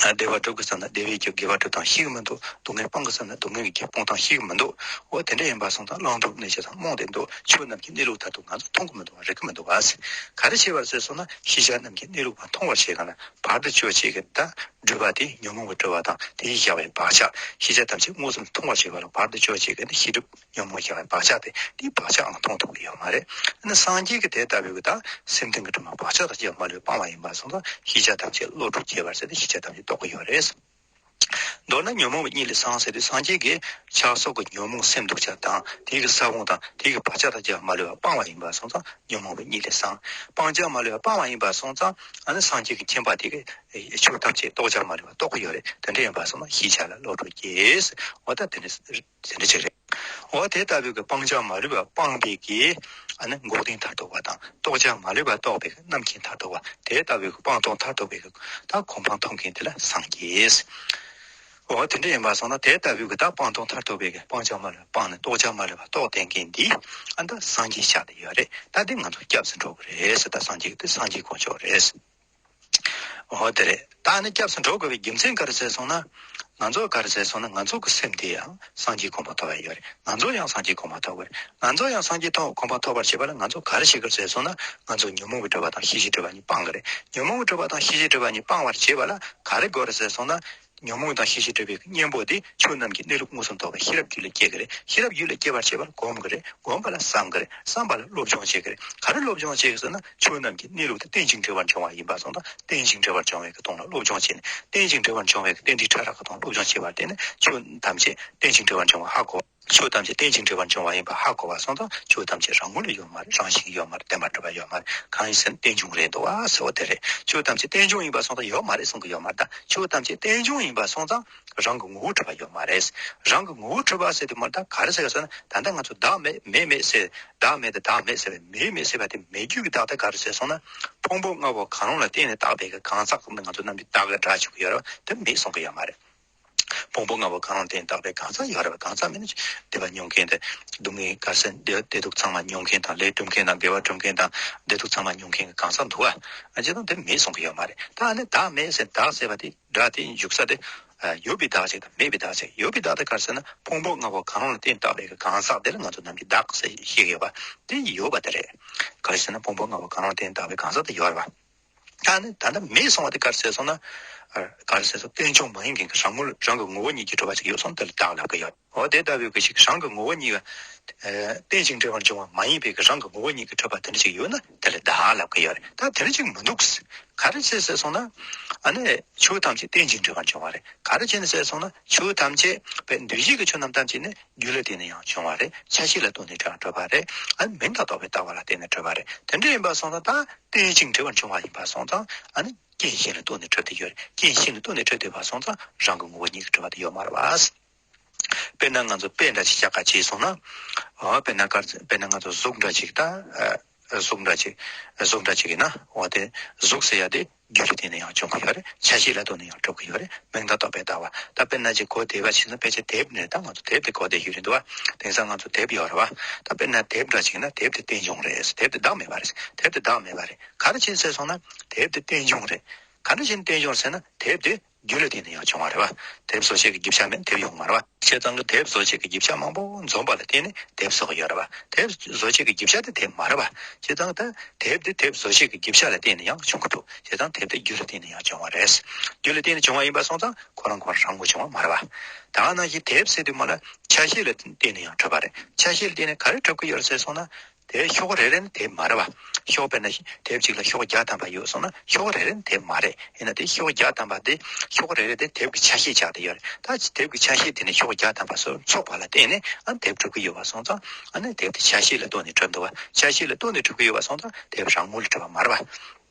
བདེ་བ་སྒྲུབ་དགོས་བསམ་ན་བདེ་བའི་གི་དགེ་བ་སྒྲུབ་སྟངས་ཤེས་ཀྱི་མི་འདུག་སྡུག་བསྔལ་སྤང་དགོས་བསམ་ན་སྡུག་བསྔལ་གྱི་སྤོང་སྟངས་ཤེས་ཀྱི་མི་འདུག་འོ་དེ་འདྲ་ཡིན་པ་སོང་ཙང་བླང་དོར་གནས་ཆ་ཚང་རྨོངས་ཏེ་འདུག་ཆོས་རྣམས་ཀྱི་གནས་ལུགས་མཐར་ཐུག་ང་ཚོ་མཐོང་གི་མི་འདུག་བ། རིག་གི་མི་འདུག་བ། ག་རེ་བྱས་པར་ཟེར་སོང་ན་ཤེས་བྱ་རྣམས་ཀྱི་གནས་ལུགས་མཐོང་བར་བྱེད་ག་ལ་བར་དུ་གཅོད་བྱེད་ཀྱི་ད་སྒྲིབ་པ་དེ་ཉོན་མོངས་པའི་སྒྲིབ་པ་དང་དེའི་བཞག་པའི་བག་ཆགས། ཤེས་བྱ་ཐམས་ཅད་མངོན་སུམ་མཐོང་བར་བྱེད་པ་ལ་བར་དུ་གཅོད་བྱེད་ཀྱི་ནི་ཤེས་སྒྲིབ་ཉོན་མོངས་བཞག་པའི་བག་ཆགས་དེ་དེའི་བག་ཆགས་ཨང་མཐོང་ཐུབ་ཀྱི་ཡོད་མ་རེད། ཨ་ནི་སངས་རྒྱས་ཀྱི་དེ་ལྟ་བུའི་གི་ད་སེམས་ལྡན་གྱི་དྲི་མ་བག་ཆགས་དང་བཅས་པ་མ་ལུས་སྤངས་པ་ཡིན་པ་སོང་ཙང་ཤེས་བྱ་ཐམས་ཅད་བློ་གྲོས་རྒྱས་པར་ཟེར་ཏེ་ཤེས་བྱ་ཐམས་ཅད་རྟོགས་ཀྱི་ཡོད་རེད། མདོར་ན་ཉོན་མོངས་པའི་གཉིད་ལས་སངས་ཟེར་དུས་སངས་རྒྱས་ཀྱིས་ཆགས་སོགས་ཀྱི་ཉོན་མོངས་སེམས་སྡུག་བྱ་དང་དེའི་གི་ས་བོན་དང་དེའི་གི་བག་ཆགས་དང་བཅས་པ་མ་ལུས་པ་སྤངས་པ་ཡིན་པ་སོང་ཙང་ཉོན་མོངས་པའི་གཉིད་ལས་སངས། སྤང་བྱ་མ་ལུས་པ་སྤངས་པ་ཡིན་པ་སོང་ཙང་ཨ་ནི་སངས་རྒྱས་ཀྱི་མཁྱེན་པ་དེ་གི་ཆོས་ཐམས་ཅད་རྟོགས་བྱ་མ་ལུས་པ་རྟོགས་ཀྱི་ཡོད་རེད། དེ་འདྲ་ཡིན་པ་སོང་ན་ཤེས་བྱ་ལ་བློ་གྲོས་སྐྱེས། འོ་ད་དེ་འདྲ་དེ་འདྲ་ཅིག་རེད། འོ་དེ་ལྟ་བུའི་གི་སྤང་བྱ་མ་ལུས་པ་སྤངས་པའི་གི་ཨ་ནི་འགོག་བདེན་མཐར་ཐུག་པ་དང་རྟོགས་བྱ་མ་ལུས་པ་རྟོགས་པའི་གི་རྣམ་མཁྱེན་མཐར་ཐུག་པ་དེ་ལྟ་བུའི་གི་སྤངས་རྟོགས་མཐར་ཐུག་པའི་གི་ད་གོ་འཕང་ཐོབ་མཁན་དེ་ལ་སངས་རྒྱས། འོ་དེ་འདྲ་ཡིན་པ་སོང་ན་དེ་ལྟ་བུའི་གི་ད་སྤངས་རྟོགས་མཐར་ཐུག་པའི་གི་སྤང་བྱ་མ་ལུས་པ་སྤངས་ནས་རྟོགས་བྱ་མ་ལུས་པ་རྟོགས་བསྡད་མཁན་འདི་ཨ་ད་སངས་རྒྱས་ཆགས་བསྡད་ཡོད་རེད། ད་དེ་ང་ཚོ་སྐྱབས་སུ་འགྲོ་གི་རེད་ཟེར། ད་སངས་རྒྱས་གི་དེ་སངས་རྒྱས་དཀོན་མཆོག་རེད། འོ་དེ་རེད། ད་ནི་སྐྱབས་སུ་འགྲོ་དགོས་པའི་རྒྱུ་མཚན་ག་རེ་ཟེར་སོང་ན། ང་ཚོ་ག་རེ་ཟེར་སོང་ན་ང་ཚོ་གི་སེམས་དེ་ཡང་སངས་རྒྱས་གོ་འཕང་ཐོབ་པ་ཡོད་རེད། ང་ཚོ་ཡང་སངས་རྒྱས་གོ་འཕང་ཐོབ་དགོས་རེད། ང་ཚོ་ཡང་སངས་རྒྱས་ཐོབ་གོ་འཕང་ཐོབ་པར་བྱེད་པ་ལ་ང་ཚོ་ག་རེ་བྱེད་དགོས་ཟེར་སོང་ན་ང་ཚོ་ཉོན་མོངས་པའི་སྒྲིབ་པ་དང་ཤེས་བྱའི་སྒྲིབ་པ་གཉིས་སྤང་དགོས་རེད། ཉོན་མོངས་པའི་སྒྲིབ་པ་དང་ཤེས་བྱའི་སྒྲིབ་པ་གཉིས་སྤང་བར་བྱེད་པ་ལ་ག་རེ་དགོས་རེད་ཟེར་སོང་ན། ཉོན་མོངས་དང་ཤེས་བྱའི་སྒྲིབ་པའི་གཉེན་པོ་དེ་ཆོས་རྣམས་ཀྱི་གནས་ལུགས་མངོན་སུམ་རྟོགས་པའི་ཤེས་རབ་རྒྱུད་ལ་སྐྱེ་གི་རེད། ཤེས་རབ་རྒྱུད་ལ་སྐྱེ་བར་བྱེད་པར་སྒོམ་གི་རེད། སྒོམ་པ་ལ་བསམ་གི་རེད། བསམ་པ་ལ་སློབ་སྦྱོང་བྱེད་གི་རེད། ག་རེ་སློབ་སྦྱོང་བྱེད་གི་ཟེར་ན་ཆོས་རྣམས་ཀྱི་གནས་ལུགས་དེ་རྟེན་ཅིང་འབྲེལ་བར་འབྱུང་བ་ཡིན་པ་སོང་ཙང་རྟེན་ཅིང་འབྲེལ་བར་འབྱུང་བའི་གི་དོན་ལ་སློབ་སྦྱོང་བྱས་ནས་རྟེན་ཅིང་འབྲེལ་བར་འབྱུང་བའི་གི་རྟེན་འབྲེལ་ཕྲ་རགས་ཀྱི་དོན་སློབ་སྦྱོང་བྱས་པར་བརྟེན་ནས་ཆོས་ཐམས་ཅད་རྟེན་ཅིང་འབྲེལ་བར་འབྱུང་བ་ཧ་གོ། ཆོས་ཐམས་ཅད་རྟེན་ཅིང་འབྲེལ་བར་འབྱུང་བ་ཡིན་པ་ཧ་གོ་བ་སོང་ཙང་ཆོས་ཐམས་ཅད་རང་ངོས་ལ་ཡོད་མ་རེད། རང་བཞིན་གྱིས་ཡོད་མ་རེད། བདེན་པར་གྲུབ་པ་ཡོད་མ་རེད། གང་ཡིན་ཟེར་ན་རྟེན་འབྱུང་རེད་འདུག་ཨ་ཟེར་བ་དེ་རེད། ཆོས་ཐམས་ཅད་རྟེན་འབྱུང་ཡིན་པ་སོང་ཙང་ཡོད་མ་རེད་གསུང་གི་ཡོད་མ་རེད། ད་ཆོས་ཐམས་ཅད་རྟེན་འབྱུང་ཡིན་པ་སོང་ཙང་རང་གི་ངོ་བོ་གྲུབ་པ་ཡོད་མ་རེད། རང་གི་ངོ་བོ་གྲུབ་པ་ཟེར་དུས་མ་ད་ག་རེ་ཟེར་ག་ཟེར་ན་ད་ལྟ་ང་ཚོ་བདག་མེད་མེད་མེད་ཟེར། བདག་མེད་དེ་བདག་མེད་ཟེར་བའི་མེད་མེད་ཟེར་བ་དེ་མེད་རྒྱུ་གི་བདག་དེ་ག་རེ་ཟེར་སོང་ན་ཕུང་པོ་ལྔ་པོ་གང་རུང་ལ་བརྟེན་ནས་བཏགས་པའི་གི་གང་ཟག་ང་ཚོ་རྣམས་ཀྱི་བདག་གི་སྒྲ་ཞུ་གི་ཡོད་རེད་བ། དེ་མེད་གསུང་གི་ཡོད་མ་རེད། ཕུང་པོ་ལྔ་པོ་གང་རུང་བརྟེན་བཏགས་པའི་གང་ཟག་ཡོད་རེད་བ། གང་ཟག་མིན་ན་བདེ་བ་མྱོང་མཁན་དེ་སྡུག་བསྔལ་ག་ཟེར་བདེ་བདེ་སྡུག་ཚང་མ་མྱོང་མཁན་དང་ལས་སྒྲུབ་མཁན་དང་དགེ་བ་སྒྲུབ་མཁན་དང་བདེ་སྡུག་ཚང་མ་མྱོང་མཁན་གྱི་གང་ཟག་འདུག་བ། ཨ་ཅེ་དང་དེ་མེད་གསུང་གི་ཡོད་མ་རེད། ད་ཨ་ནི་བདག་མེད་ཟེར་བདག་ཟེར་བ་དེ་སྒྲ་དེ་འཇུག་ས་དེ་ཡོད་པའི་བདག་ཅིག་དང་མེད་པའི་བདག་ཅིག་ཡོད་པའི་བདག་དེ་ག་རེ་ཟེར་ན་ཕུང་པོ་ལྔ་པོ་གང་རུང་ལ་བརྟེན་བཏགས་པའི་གི་གང་ཟག་དེ་ལ་ང་ཚོ་རྣམས་ཀྱིས་བདག་ཟེར་བཤད་ཀྱི་ཡོད་པ་དེ་ཡོད་པ་དེ་རེད། ག་རེ་ཟེར་ན་ཕུང་པོ་ལྔ་པོ་གང་རུང་ལ་བརྟེན་བཏགས་པའི་གང་ཟག་དེ་ཡོད་རེད་བ། ད་ནི་ད་ལྟ་མེད་གསུང་བ་དེ་ག་རེ་ཟེར་སོང་ན། ཨ་ག་རེ་ཟེར་སོང་རྟེན་འབྱུང་མ་ཡིན་མཁན་གྱི་རང་ངོ་རང་གི་ངོ་བོ་ཉིད་ཀྱིས་གྲུབ་པ་ཅིག་ཡོད་སོང་དེ་ལ་བདག་ལབ་ཀྱི་ཡོད། འོ་དེ་ལྟ་བུའི་གི་ཞིག་རང་གི་ངོ་བོ་ཉིད་ཀྱི་རྟེན་ཅིང་འབྲེལ་བར་འབྱུང་བ་མ་ཡིན་པའི་གི་རང་གི་ངོ་བོ་ཉིད་ཀྱིས་གྲུབ་པ་དེ་འདྲ་ཅིག་ཡོད་ན་དེ་ལ་བདག་ལབ་ཀྱི་ཡོད་རེད། ད་དེ་འདྲ་ཅིག་མི་འདུག་ག་རེ་བྱས་ཟེར་སོང་ན། ཨ་ནི་ཆོས་ཐམས་ཅད་རྟེན་ཅིང་འབྲེལ་བར་འབྱུང་བ་རེད། ག་རེ་བྱས་ནས་ཟེར་སོང་ན་ཆོས་ཐམས་ཅད་པའི་འདུས་བྱས་ཀྱི་ཆོས་རྣམས་ཐམས་ཅད་ནི་རྒྱུ་ལ་བརྟེན་ནས་ཡང་བྱུང་བ་རེད། ཆ་ཤས་ལ་ལྟོས་ནས་ཀྱང་གྲུབ་པ་རེད། ཨ་ནི་མིང་དང་རྟོགས་པའི་ལྟ་བ་ལ་བརྟེན་ནས་གྲུབ་པ་རེད། དེ་འདྲ་ཡིན་པ་སོང་ཙང་ད་རྟེན་ཅིང་འབྲེལ་བར་འབྱུང་བ་ཡིན་པ་སོང་ཙང་ཨ་ནི་རྐྱེན་གཞན་ལ་ལྟོས་ནས་གྲུབ་བསྡད་ཡོད་རེད། རྐྱེན་གཞན་ལ་ལྟོས་ནས་གྲུབ་བསྡད་པ་སོང་ཙང་རང་གི་ངོ་བོ་ཉིད་ཀྱིས་གྲུབ་པ་དེ་ཡོད་མ་རེད་བ། དཔེར་ན་ང་ཚོ་དཔེ་འདྲ་ཞིག་བཞག་ག་བྱས་སོང་ན། འོ་དཔེར་ན་ག་རེ་ཟེར་དཔེར་ན་ང་ཚོ་གཟུགས་འདྲ་ཞིག་ད། གཟུགས་འདྲ་ཅིག་གཟུགས་འདྲ་ཅིག་ཡིན་ན། འོ་དེ་གཟུགས་ཟེར་ཡ་དེ་རྒྱུ་ལ་བརྟེན་ནས་ཡང་བྱུང་གི་ཡོད་རེད། ཆ་ཤས་ལ་ལྟོས་ནས་ཡང་གྲུབ་ཀྱི་ཡོད་རེད། མིང་དང་རྟོག་པའི་ལྟ་བ། ད་དཔེར་ན་ཅིག་གོ་དེབ་བ་བྱས་ན། ཕལ་ཆེར་དེབ་ནས། ད་ང་ཚོ་དེབ་དེ་གོ་བསྡད་ཡོད་རེད་འདུག་བ། དེང་སང་ང་ཚོ་དེབ་ཡོད་རེད་བ། ད་དཔེར་ན་དེབ་འདྲ་ཅིག་ཡིན་ན། དེབ་དེ་རྟེན་འབྱུང་རེད། དེབ་དེ་བདག་མེད་པ་རེད། དེབ་དེ་བདག་མེད་པ་རེད། ག་རེ་བྱས་ཟེར་སོང་ན། དེབ་དེ་རྟེན་འབྱུང་རེད། ག་འདྲ་བྱས་རྟེན་འབྱུང་ཟེར་ན། དེབ་དེ་རྒྱུ་ལ་བརྟེན་ནས་ཡང་བྱུང་བ་རེད་བ། དེབ་བཟོ་བྱེད་ཀྱི་རྒྱུ་ཆ་མེད་ན་དེབ་ཡོང་མ་རེད་བ། བྱས་ཙང་གི་དེབ་བཟོ་བྱེད་ཀྱི་རྒྱུ་ཆ་མང་པོ་འཛོམས་པ་ལ་བརྟེན་ནས་དེབ་བཟོ་གི་ཡོད་རེད་བ། དེབ་བཟོ་བྱེད་ཀྱི་རྒྱུ་ཆ་དེ་དེབ་མ་རེད་བ། བྱས་ཙང་ད་དེབ་དེ་དེབ་བཟོ་བྱེད་ཀྱི་རྒྱུ་ཆ་ལ་བརྟེན་ནས་ཡང་བྱུང་གི་འདུག་བྱས་ཙང་དེབ་དེ་རྒྱུ་ལ་བརྟེན་ནས་ཡང་བྱུང་བ་རེད། རྒྱུ་ལ་བརྟེན་ནས་བྱུང་བ་ཡིན་པ་སོང་ཙང་ཁོ་རང་ཁོ་རང་རང་ངོ་བྱུང་བ་མ་རེད་བ། ད་ག་ནང་བཞིན་དེབ་ཟེར་དུས་མ་ལ་ཆ་ཤས་ལ་བརྟེན་ནས་ཡང་གྲུབ་པ་རེད། ཆ་ཤས་ལ་བརྟེན་ནས་ག་རེ་གྲུབ་ཀྱི་ཡོད་རེད་ཟེར་སོང་ན། དེ་ཤོག་རེ་རེ་ནི་དེབ་མ་རེད་བ། ཤོག་དཔེར་ན་དེབ་གཅིག་ལ་ཤོག་བརྒྱ་ཐམ་པ་ཡོད་སོང་ན། ཤོག་རེ་རེ་ནི་དེབ་མ་རེད། ཡིན་ན་དེ་ཤོག་བརྒྱ་ཐམ་པ་དེ། ཤོག་རེ་རེ་དེ་དེབ་ཀྱི་ཆ་ཤས་ཆགས་བསྡད་ཡོད་རེད། ད་དེབ་ཀྱི་ཆ་ཤས་དེ་ནི་ཤོག་བརྒྱ་ཐམ་པ་སོགས་ཚོགས་པ་ལ་བརྟེན་ནས་ཨ་ནི་དེབ་གྲུབ་ཀྱི་ཡོད་པ་སོང་ཙང་། ཨ་ནི་དེབ་དེ་ཆ་ཤས་ལ་ལྟོས་ནས་གྲུབ་འདུག་བ། ཆ་ཤས་ལ་ལྟོས་ནས་གྲུབ་ཀྱི་ཡོད་པ་སོང་ཙང་དེབ་རང་ངོ་ལ་གྲུབ་པ་མ་རེད་བ།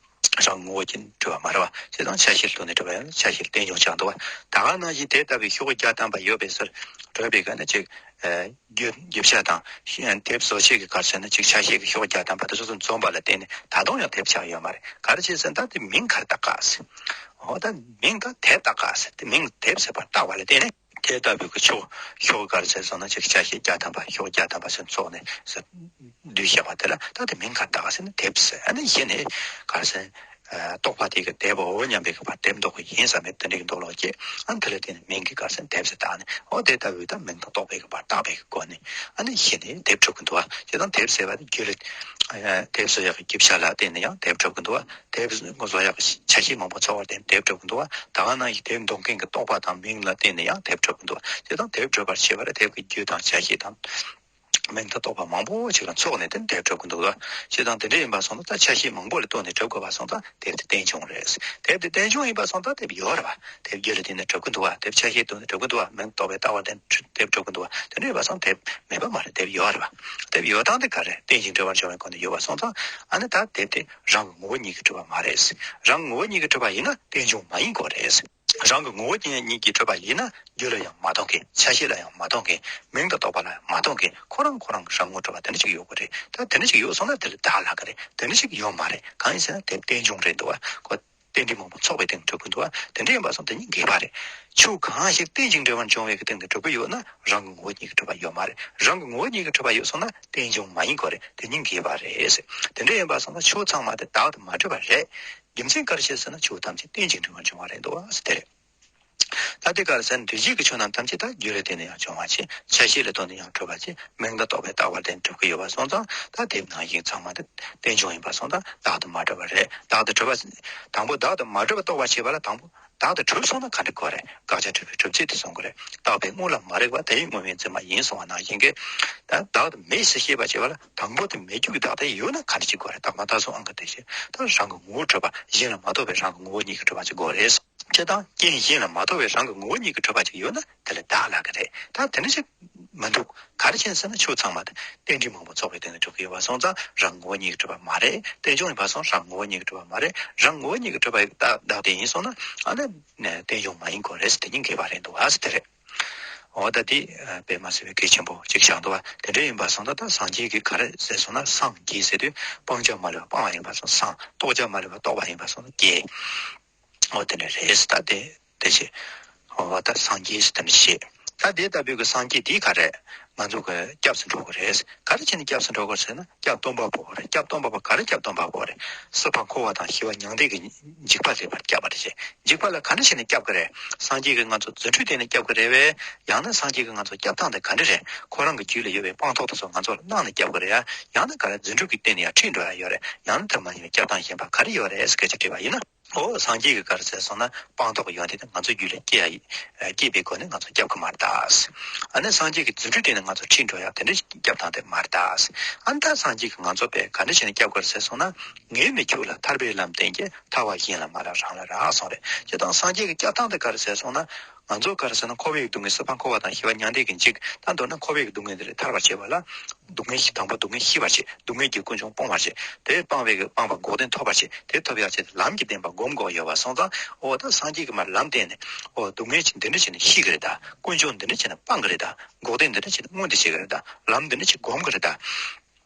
རང་ངོ་བོ་ཅན་གྲུབ་པ་མ་རེད་བ། བྱས་ཙང་ཆ་ཤས་ལ་ལྟོས་ནས་གྲུབ་པ་ཡང་ཆ་ཤས་ལ་བརྟེན་འབྱུང་ཆགས་འདུག་བ། ད་ག་ནང་བཞིན་དེ་ལྟ་བུའི་ཤོག་བུ་བརྒྱ་ཐམ་པ་ཡོད་པའི་སར་གྲུབ་པའི་སྒང་ནས་ཅིག་རྒྱུ་རྒྱུ་ཆ་དང་། དེབ་བཟོ་བྱེད་ཀྱི་ག་རེ་ཟེར་ན། ཅིག་ཆ་ཤས་ཀྱི་ཤོག་བུ་བརྒྱ་ཐམ་པ་དེ་ཚོ་ཚོ་འཛོམས་པ་ལ་བརྟེན་ནས་ད་དུང་ཡང་དེབ་ཆགས་ཡོད་མ་རེད། ག་རེ་བྱས་ཟེར་ན། ད་དེ་མིང་ག་རེ་བཏགས་ག་ཟེར། འོ་ད་མིང་ད་དེབ་བཏགས་ག་ཟེར། དེ་མིང་དེབ་ཟེར་བ་བཏགས་པ་ལ་བརྟེན་ནས། དེ་ལྟ་བུའི་གི་ཤོག་ཤོག་ག་རེ་ཟེར་སོང་ན། ཅིག་ཆ་ཤས་བརྒྱ་ཐམ་པ། ཤོག་བུ་བརྒྱ་ཐམ་པ་ཟེར་ཚོགས་ནས་ཟེར་བསྡུས་བཞག་པ་དེ་ལ་ད་དེ་མིང་ག་རེ་བཏགས་ཟེར་ན། དེབ་ཟེར། ཨ་ནི་གཞི་ནས་ག་རེ་ཟེར། ཨ། རྟོག་པ་དེ་གིས་དེབ་འོ་སྙམ་པའི་གི་བར་དེབ་འདོགས་ཀྱི་ཡིན་བསམ་པའི་དེ་འདྲའི་གི་འདོད་ལོག་སྐྱེས། ཨ་ནི་དེ་ལ་བརྟེན་ནས་མིང་གི་ག་རེ་ཟེར་ན། དེབ་ཟེར་བཏགས་ནས། འོ་དེ་ལྟ་བུའི་ད་མིང་དང་རྟོག་པའི་གི་བར་བཏགས་པའི་གི་སྒོ་ནས་ཨ་ནི་གཞི་ནས་དེབ་གྲུབ་ཀྱི་འདུག་བ། བྱས་ཙང་དེབ་ཟེར་བ་དེ་རྒྱུ་ལ། ཨ། དེབ་བཟོ་ཡག་གི་རྒྱུ་ཆ་ལ་བརྟེན་ནས་ཡང་དེབ་གྲུབ་ཀྱི་འདུག་བ། དེབ་བཟོ་ཡག་གི་ཆ་ཤས་མང་པོ་ཚོགས་པར་བརྟེན་དེབ་གྲུབ་ཀྱི་འདུག་བ། ད་ག་ནང་བཞིན་དེབ་འདོགས་མཁན་གྱི་རྟོག་པ་དང་མིང་ལ་བརྟེན་ནས་ཡང་དེབ་གྲུབ་ཀྱི་འདུག་བ། བྱས་ཙང་དེབ་གྲུབ་པར་བྱེད་པར་དེབ་ཀྱི་རྒྱུ་དང་ཆ་ཤས་དང་། མིང་དང་རྟོག་པ་མང་པོ་ཅིག་ལ་ཚོགས་ནས་དེ་དེབ་གྲུབ་ཀྱི་འདུག་ལ། བྱས་ཙང་དེ་འདྲ་ཡིན་པ་སོང་ཙང་། ད་ཆ་ཤས་མང་པོ་ལ་ལྟོས་ནས་གྲུབ་དགོས་པ་སོང་ཙང་དེབ་དེ་རྟེན་འབྱུང་རེད། དེབ་དེ་རྟེན་འབྱུང་ཡིན་པ་སོང་ཙང་དེབ་ཡོད་རེད་བ། དེབ་རྒྱུ་ལ་བརྟེན་ནས་གྲུབ་ཀྱི་འདུག་བ། དེབ་ཆ་ཤས་ལ་ལྟོས་ནས་གྲུབ་ཀྱི་འདུག་བ། མིང་རྟོག་པའི་ལྟ་བ་ལྡན་དེབ་གྲུབ་ཀྱི་འདུག་བ། དེ་འདྲ་ཡིན་པ་སོང་དེབ་མེད་པ་མ་རེད། དེབ་ཡོད་རེད་བ། དེབ་ཡོད་སྟངས་དེ་ག་རེ། རྟེན་ཅིང་འབྲེལ་བར་འབྱུང་བའི་སྒོ་ནས་ཡོད་པ་སོང་ཙང་། ཨ་ནི་ད་དེབ་དེ་རང་གི་ངོ་བོ་ཉིད་ཀྱིས་གྲུབ་པ་མ་རེད། རང་གི་ངོ་བོ་ཉིད་ཀྱིས་གྲུབ་པ་ཡིན་ན་རྟེན་འབྱུང་མ་ཡིན་དགོས་རེད། རང་གི་ངོ་བོ་ཉིད་ཀྱིས་གྲུབ་པ་ཡིན་ན་རྒྱུ་ལ་ཡང་མ་ལྟོས་མཁན། ཆ་ཤས་ལ་ཡང་མ་ལྟོས་མཁན། མིང་དང་རྟོག་པ་ལ་ཡང་མ་ལྟོས་མཁན། ཁོ་རང་ཁོ་རང་གི་རང་ངོ་གྲུབ་པ་དེ་འདྲ་ཅིག་ཡོད་དགོས་རེད། ད་དེ་འདྲ་ཅིག་ཡོད་སོང་ན་དེ་ལ་བདག་ལབ་ཀྱི་རེད། དེ་འདྲ་ཅིག་ཡོད་མ་རེད། གང་ཡིན་ཟེར་ན་དེ་རྟེན་འབྱུང་རེད་འདུག་བ། ཁོ་རྟེན་འབྲེལ་མང་པོ་ཚོགས་པའི་སྟེང་གྲུབ་ཀྱི་འདུག་བ། དེ་འདྲ་ཡིན་པ་སོང་དེ་གཉིས་འགལ་བ་རེད། ཆོས་གང་ཞིག་རྟེན་ཅིང་འབྲེལ་བར་འབྱུང་བའི་གི་སྟེང་དུ་གྲུབ་ཀྱི་ཡོད་ན་རང་གི་ངོ་བོ་ཉིད་ཀྱིས་གྲུབ་པ་ཡོད་མ་རེད། རང་གི་ངོ་བོ་ཉིད་ཀྱིས་གྲུབ་པ་ཡོད་སོང་ན་རྟེན་འབྱུང་མ་ཡིན་དགོས་རེད། དེ་གཉིས་འགལ་བ་རེད། དེ་འདྲ་ཡིན་པ་སོང་ན་ཆོས་ཚང་མ་དེ་བདག་ཏུ་མ་གྲུབ་པ་རེད། རྒྱུ་མཚན་ག་རེ་བྱས་ཟེར་ན་ཆོས་ཐམས་ཅད་རྟེན་ཅིང་འབྲེལ་བར་འབྱུང་བ་རེད་འདུག་བ་ཟེར་དེ་རེད། ད་དེ་ག་རེ་ཟེར་ན་འདུས་བྱས་ཀྱི་ཆོས་རྣམས་ཐམས་ཅད་ད་རྒྱུ་ལ་བརྟེན་ནས་ཡང་བྱུང་བ་ཅིག་ཆ་ཤས་ལ་ལྟོས་ནས་ཡང་གྲུབ་པ་ཅིག་མིང་དང་རྟོག་པའི་ལྟ་བ་ལྡན་གྲུབ་ཀྱི་ཡོད་པ་སོང་ཙང་། ད་དེ་ནང་བཞིན་ཚང་མ་དེ་རྟེན་འབྱུང་ཡིན་པ་སོང་ཙང་བདག་ཏུ་མ་གྲུབ་པ་རེད། བདག་ཏུ་གྲུབ་པ། དང་པོ་བདག་ཏུ་མ་གྲུབ་པ་རྟོགས་པར་བྱེད་པ་ལ་དང་པོ་བདག་ཏུ་གྲུབ་སོང་ན་ག་འདྲ་དགོས་རེད། དགག་བྱ་གྲུབ་པའི་གྲུབ་ཚུལ་དེ་གསུང་གི་རེད། བཏགས་པའི་དངོས་ལ་མ་རིག་པ་དེ་ཡི་དངོས་མིང་བརྫུན་པ་ཡིན་གསུང་བ་ནང་བཞིན་གྱི། ད་བདག་ཏུ་མེད་ཟེར་ཤེས་པར་བྱེད་པ་ལ་དང་པོ་དེ་མེད་རྒྱུ་གི་བདག་དེ་ཡོད་ན་ག་འདྲ་ཅིག་དགོས་རེད། བཏགས་མ་བཏགས་སོང་ཨང་ག་དེ་བཞིན་ད་རང་གི་ངོ་བོ་གྲུབ་པ། གཞན་ལ་མ་ལྟོས་པའི་རང་གི་ངོ་བོ་ཉིད་ཀྱིས་གྲུབ་པ་ཅིག་དགོས་རེད། སྤྱིར་བཏང་རྐྱེན་གཞན་ལ་མ་ལྟོས་པའི་རང་གི་ངོ་བོ་ཉིད་ཀྱིས་གྲུབ་པ་ཅིག་ཡོད་ན་དེ་ལ་བདག་ལབ་ཀྱི་རེད། ད་དེ་འདྲ་ཞིག་མི་འདུག་ག་རེ་བྱས་ཟེར་ན་ཆོས་ཚང་མ་དེ་རྟེན་འབྲེལ་མང་པོ་ཚོགས་པའི་སྟེང་ནས་གྲུབ་ཀྱི་ཡོད་པ་སོང་ཙང་རང་གི་ངོ་བོ་ཉིད་ཀྱིས་གྲུབ་པ་མ་རེད། རྟེན་འབྱུང་ཡིན་པ་སོང་རང་གི་ངོ་བོ་ཉིད་ཀྱིས་གྲུབ་པ་མ་རེད། རང་གི་ངོ་བོ་ཉིད་ཀྱིས་གྲུབ་པ་ཡི་བདག་བདག་དེ་ཡིན་སོང་ན་ཨ་ནི་རྟེན་འབྱུང་མ་ཡིན་དགོས་རེད་ཟེར། དེ་གཉིས་འགལ་བ་རེད་འདུག་ཨ་ཟེར་དེ་རེད། འོ་ད་དེ་དཔེ་མ་སྲིད་པའི་གལ་ཆེན་པོ་ཅིག་ཆགས་འདུག་བ། དེ་འདྲ་ཡིན་པ་སོང་ཙང་ད་སངས་རྒྱས་ཀྱིས་ག་རེ་ཟེར་སོང་ན། སངས་རྒྱས་ཟེར་དུས་སྤང་བྱ་མ་ལུས་པ་སྤངས་པ་ཡིན་པ་སོང་སངས། རྟོགས་བྱ་མ་ལུས་པ་རྟོགས་པ་ཡིན་པ་སོང་རྒྱས། འོ་དེ་འདྲ་རེད་ཟེར། ད་དེ་དེ་བྱས། འོ་ད་སངས་རྒྱས་ཟེར་དེ་འདྲ་བྱས། ད་དེ་ལྟ་བུའི་གི་སངས་རྒྱས་དེ་ག་རེ་ང་ཚོ་གི་སྐྱབས་སུ་འགྲོ་དགོས་རེད། ག་རེ་བྱས་ནས་སྐྱབས་སུ་འགྲོ་དགོས་ཟེར་ན། སྐྱབས་སྟོན་པ་དཔའ་བོ་རེད། སྐྱབས་སྟོན་པ་དཔའ་བོ་ག་རེ་སྐྱབས་སྟོན་པ་དཔའ་བོ་རེད། སྲིད་པ་འཁོར་བ་དང་ཞི་བ་མྱང་འདས་ཀྱི་འཇིགས་པ་སེལ་བར་སྐྱབས་པ་རེད་ཅེས། འཇིགས་པ་ལ་ག་འདྲ་བྱས་ནས་སྐྱབས་ཀྱི་རེད། སངས་རྒྱས་ཀྱིས་ང་ཚོ་རྫུ་འཕྲུལ་བསྟན་ནས་སྐྱབས་ཀྱི་རེད་པས། ཡང་ན་སངས་རྒྱས་ཀྱིས་ང་ཚོ་སྐྱབས་སྟངས་དེ་ག་འདྲ་རེད། ཁོ་རང་གི་རྒྱུད་ལ་ཡོད་པའི་སྤངས་རྟོགས་དེ་ཚོ་ང་ཚོ་ལ་གནང་ནས་སྐྱབས་ཀྱི་རེད་ཡ། ཡང་ན་ག་རེ་རྫུ་འཕྲུལ་གྱིས་བསྟན་ནས་ཡང་ཁྲིད་འགྲོ་ཡ་ཡོད་རེད། ཡང་ན་དེ་མ་ཡིན་པའི་སྐྱབས་སྟངས་གཞན་པ་ག་རེ་ཡོད་རེད་ཟེར་སྐད་ཆ་དྲིས་པ་ཡིན་ན། ཨོ་སངས་རྒྱས་ཀྱིས་ག་རེ་ཟེར་སོང་ན། སྤངས་རྟོགས་ཀྱི་ཡོན་ཏན་དེ་ང་ཚོའི་རྒྱུད་ལ་སྐྱེ་ཡ་ཡི་སྐྱེས་པའི་སྒོ་ནས་ང་ཚོ་སྐྱབས་ཀྱི་མ་རེད་ད། ཨ་ནི་སངས་རྒྱས་ཀྱིས་རྫུ་འཕྲུལ་བསྟན་ནས་ང་ཚོ་ཁྲིད་འགྲོ་ཡ་དེ་འདྲ་སྐྱབས་སྟངས་དེ་མ་རེད་ད། ཨ་ནི་ད་སངས་རྒྱས་ཀྱིས་ང་ཚོ་དཔེ་ག་འདྲ་བྱས་ནས་སྐྱབས་ཀྱི་རེད་ཟེར་སོང་ན། ངས་ནི་ཁྱོད་ལ་ཐར་པའི་ལམ་བསྟན་གྱི། ཐར་བ་གཞན་ལ་མ་ལབ་རང་ལ་རག་གསུངས་རེད། སྤྱིར་བཏང་སངས་རྒྱས་ཀྱི་སྐྱབས་སྟངས་དེ་ག་རེ་ཟེར་སོང་ན། ང་ཚོ་ག་རེ་ཟེར་ན་འཁོར་བའི་སྡུག་བསྔལ། སྲིད་པ་འཁོར་བ་དང་ཞི་བ་མྱང་འདས་ཀྱི་འཇིགས། ད་མདོར་ན་འཁོར་བའི་སྡུག་བསྔལ་འདི་ལས་ཐར་བར་བྱེད་པ་ལ། སྡུག་བསྔལ་ཞི། དང་པོ་སྡུག་བསྔལ་ཞི་བར་བྱེད། སྡུག་བསྔལ་གྱི་ཀུན་འབྱུང་སྤོང་བར་བྱེད། དེ་སྤངས་པའི་གི་སྤངས་པ་འགོག་བདེན་ཐོབ་པར་བྱེད། དེ་ཐོབ་ཡག་ཆེད་དུ་ལམ་གྱི་བདེན་པ་སྒོམ་དགོས་ཡོད་པ་སོང་ཙང་། འོ་ད་སངས་རྒྱས་ཀྱིས་མར་ལམ་བསྟན་ནས། འོ་སྡུག་བསྔལ་ཅིག་འདི་འདྲ་བྱས་ནས་ཞི་གི་རེད་ད། ཀུན་འབྱུང་འདི་འདྲ་བྱས་ནས་སྤང་གི་རེད་ད། འགོག་བདེན་འདི་འདྲ་བྱས་ནས་མངོན་དུ་བྱེད་གི་རེད་ད། ལམ་འདི་འདྲ་ཅིག་སྒོམ་གི་རེད་ད།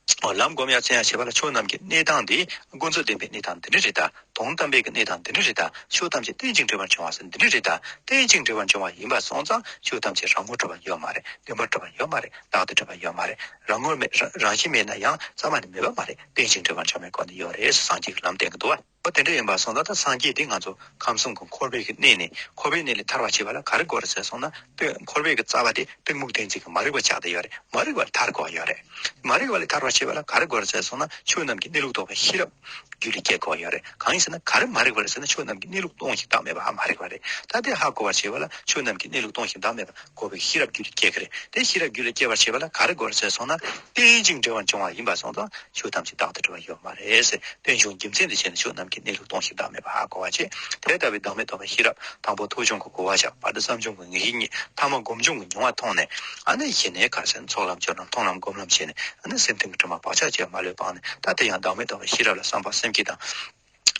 ལམ་སྒོམ་ཡ་མཚན་ཡ་བྱེད་པ་ལ་ཆོས་རྣམས་ཀྱི་གནས་སྟངས་འདི་ཀུན་རྫོབ་བདེན་པའི་གནས་སྟངས་འདི་འདྲ་རེད་ད། དོན་དམ་པའི་གི་གནས་སྟངས་འདི་འདྲ་རེད་ད། ཆོས་ཐམས་ཅད་རྟེན་ཅིང་འབྲེལ་བར་འབྱུང་བ་ཟེར་འདི་འདྲ་རེད་ད། རྟེན་ཅིང་འབྲེལ་བར་འབྱུང་བ་ཡིན་པ་སོང་ཙང་ཆོས་ཐམས་ཅད་རང་ངོ་གྲུབ་པ་ཡོད་མ་རེད། བདེན་པར་གྲུབ་པ་ཡོད་མ་རེད། བདག་ཏུ་གྲུབ་པ་ཡོད་མ་རེད། རང་ངོ་མེད་རང་རང་བཞིན་མེད་ན་ཡང་རྩ་བ་ནས་མེད་པ་མ་རེད། རྟེན་ཅིང་འབྲེལ་བར་འབྱུང་བའི་སྒོ་ནས་ཡོད་རེད་ཟེར་སངས་རྒྱས་ཀྱི་ལམ་བསྟན་གྱི་འདུག་བ། འོ་དེ་འདྲ་ཡིན་པ་སོང་ཙང་ད་སངས་རྒྱས་དེ་ང་ཚོ་ཁམས་གསུམ་གྱི་འཁོར་བའི་གི་གནས་ནས་འཁོར་བའི་གནས་ལས་ཐར་བར་བྱེད་པ་ལ་ག་རེ་དགོས་རེད་ཟེར་སོང་ན། དེ་འཁོར་བའི་གི་རྩ་བ་དེ་གཏི་མུག་གཏན་ཚིགས་ཀྱི་མ་རིག་པ་ཆགས་བསྡད་ཡོད་རེད། མ་རིག་པ་ལས་ཐར་དགོས་ཡོད་རེད། མ་རིག་པ་ལས་ཐར་བར་བྱེད་པ་ལ་ག་རེ་དགོས་རེད་ཟེར་སོང་ན། ཆོས་རྣམས་ཀྱི་གནས་ལུགས་རྟོགས་པའི་ཤེས་རབ་རྒྱུད་ལ་སྐྱེ་དགོས་ཡོད་རེད། གང་ཡིན་ཟེར་ན་ག་རེ་མ་རིག་པ་རེད་ཟེར་ན། ཆོས་རྣམས་ཀྱི་གནས་ལུགས་སྟོང་ཞིང་བདག་མེད་པ་ཧ་མ་རིག་པ་རེད། ད་དེ་ཧ་གོ་བར་བྱེད་པ་ལ་ཆོས་རྣམས་ཀྱི་གནས་ལུགས་སྟོང་ཞིང་བདག་མེད་པ་གོ་བའི་ཤེས་རབ་རྒྱུད་ལ་སྐྱེ་གི་རེད། དེ་ཤེས་རབ་རྒྱུད་ལ་སྐྱེ་བར་བྱེད་པ་ལ་ག་རེ་དགོས་རེད་ཟེར་སོང་ན། རྟེན་ཅིང་འབྲེལ་བར་འབྱུང་བ་ཡིན་པ་སོང་ཙང་ཆོས་ཐམས་ཅད་བདག་ཏུ་གྲུབ་པ་ཡོད་མ་རེད་ཟེར། རྟེན་འབྱུང་རྒྱུ་མཚན་དུ་བྱས་ནས་ཆོས་རྣམས་ཀྱི་གནས་ལུགས་སྟོང་ཞིང་བདག་མེད་པ་ཧ་གོ་བ་བྱེད། དེ་ལྟ་བུའི་བདག་མེད་རྟོགས་པའི་ཤེས་རབ་དང་པོ་ཐོས་བྱུང་གི་གོ་བ་བཞག་བར་དུ་བསམ་བྱུང་གི་ངེས་ཤེས་རྙེད། ཐ་མ་སྒོམ་བྱུང་གི་མྱོང་བ་མཐོང་ནས། ཨ་ནི་གཞི་ནས་ག་རེ་ཟེར་ན་ཚོགས་ལམ་སྦྱོར་ལམ་མཐོང་ལམ་སྒོམ་ལམ་བྱས་ནས། ཨ་ནི་སེམས་རྟེན་གྱི་དྲི་མ་བག་ཆགས་ཅན་མ་ལུས་སྤངས་ནས། ད་དེ་ཡང་བདག་མེད་རྟོགས་པའི་ཤེས་རབ་ལ་བསམ་པ་སེམས་བསྐྱེད་དང་།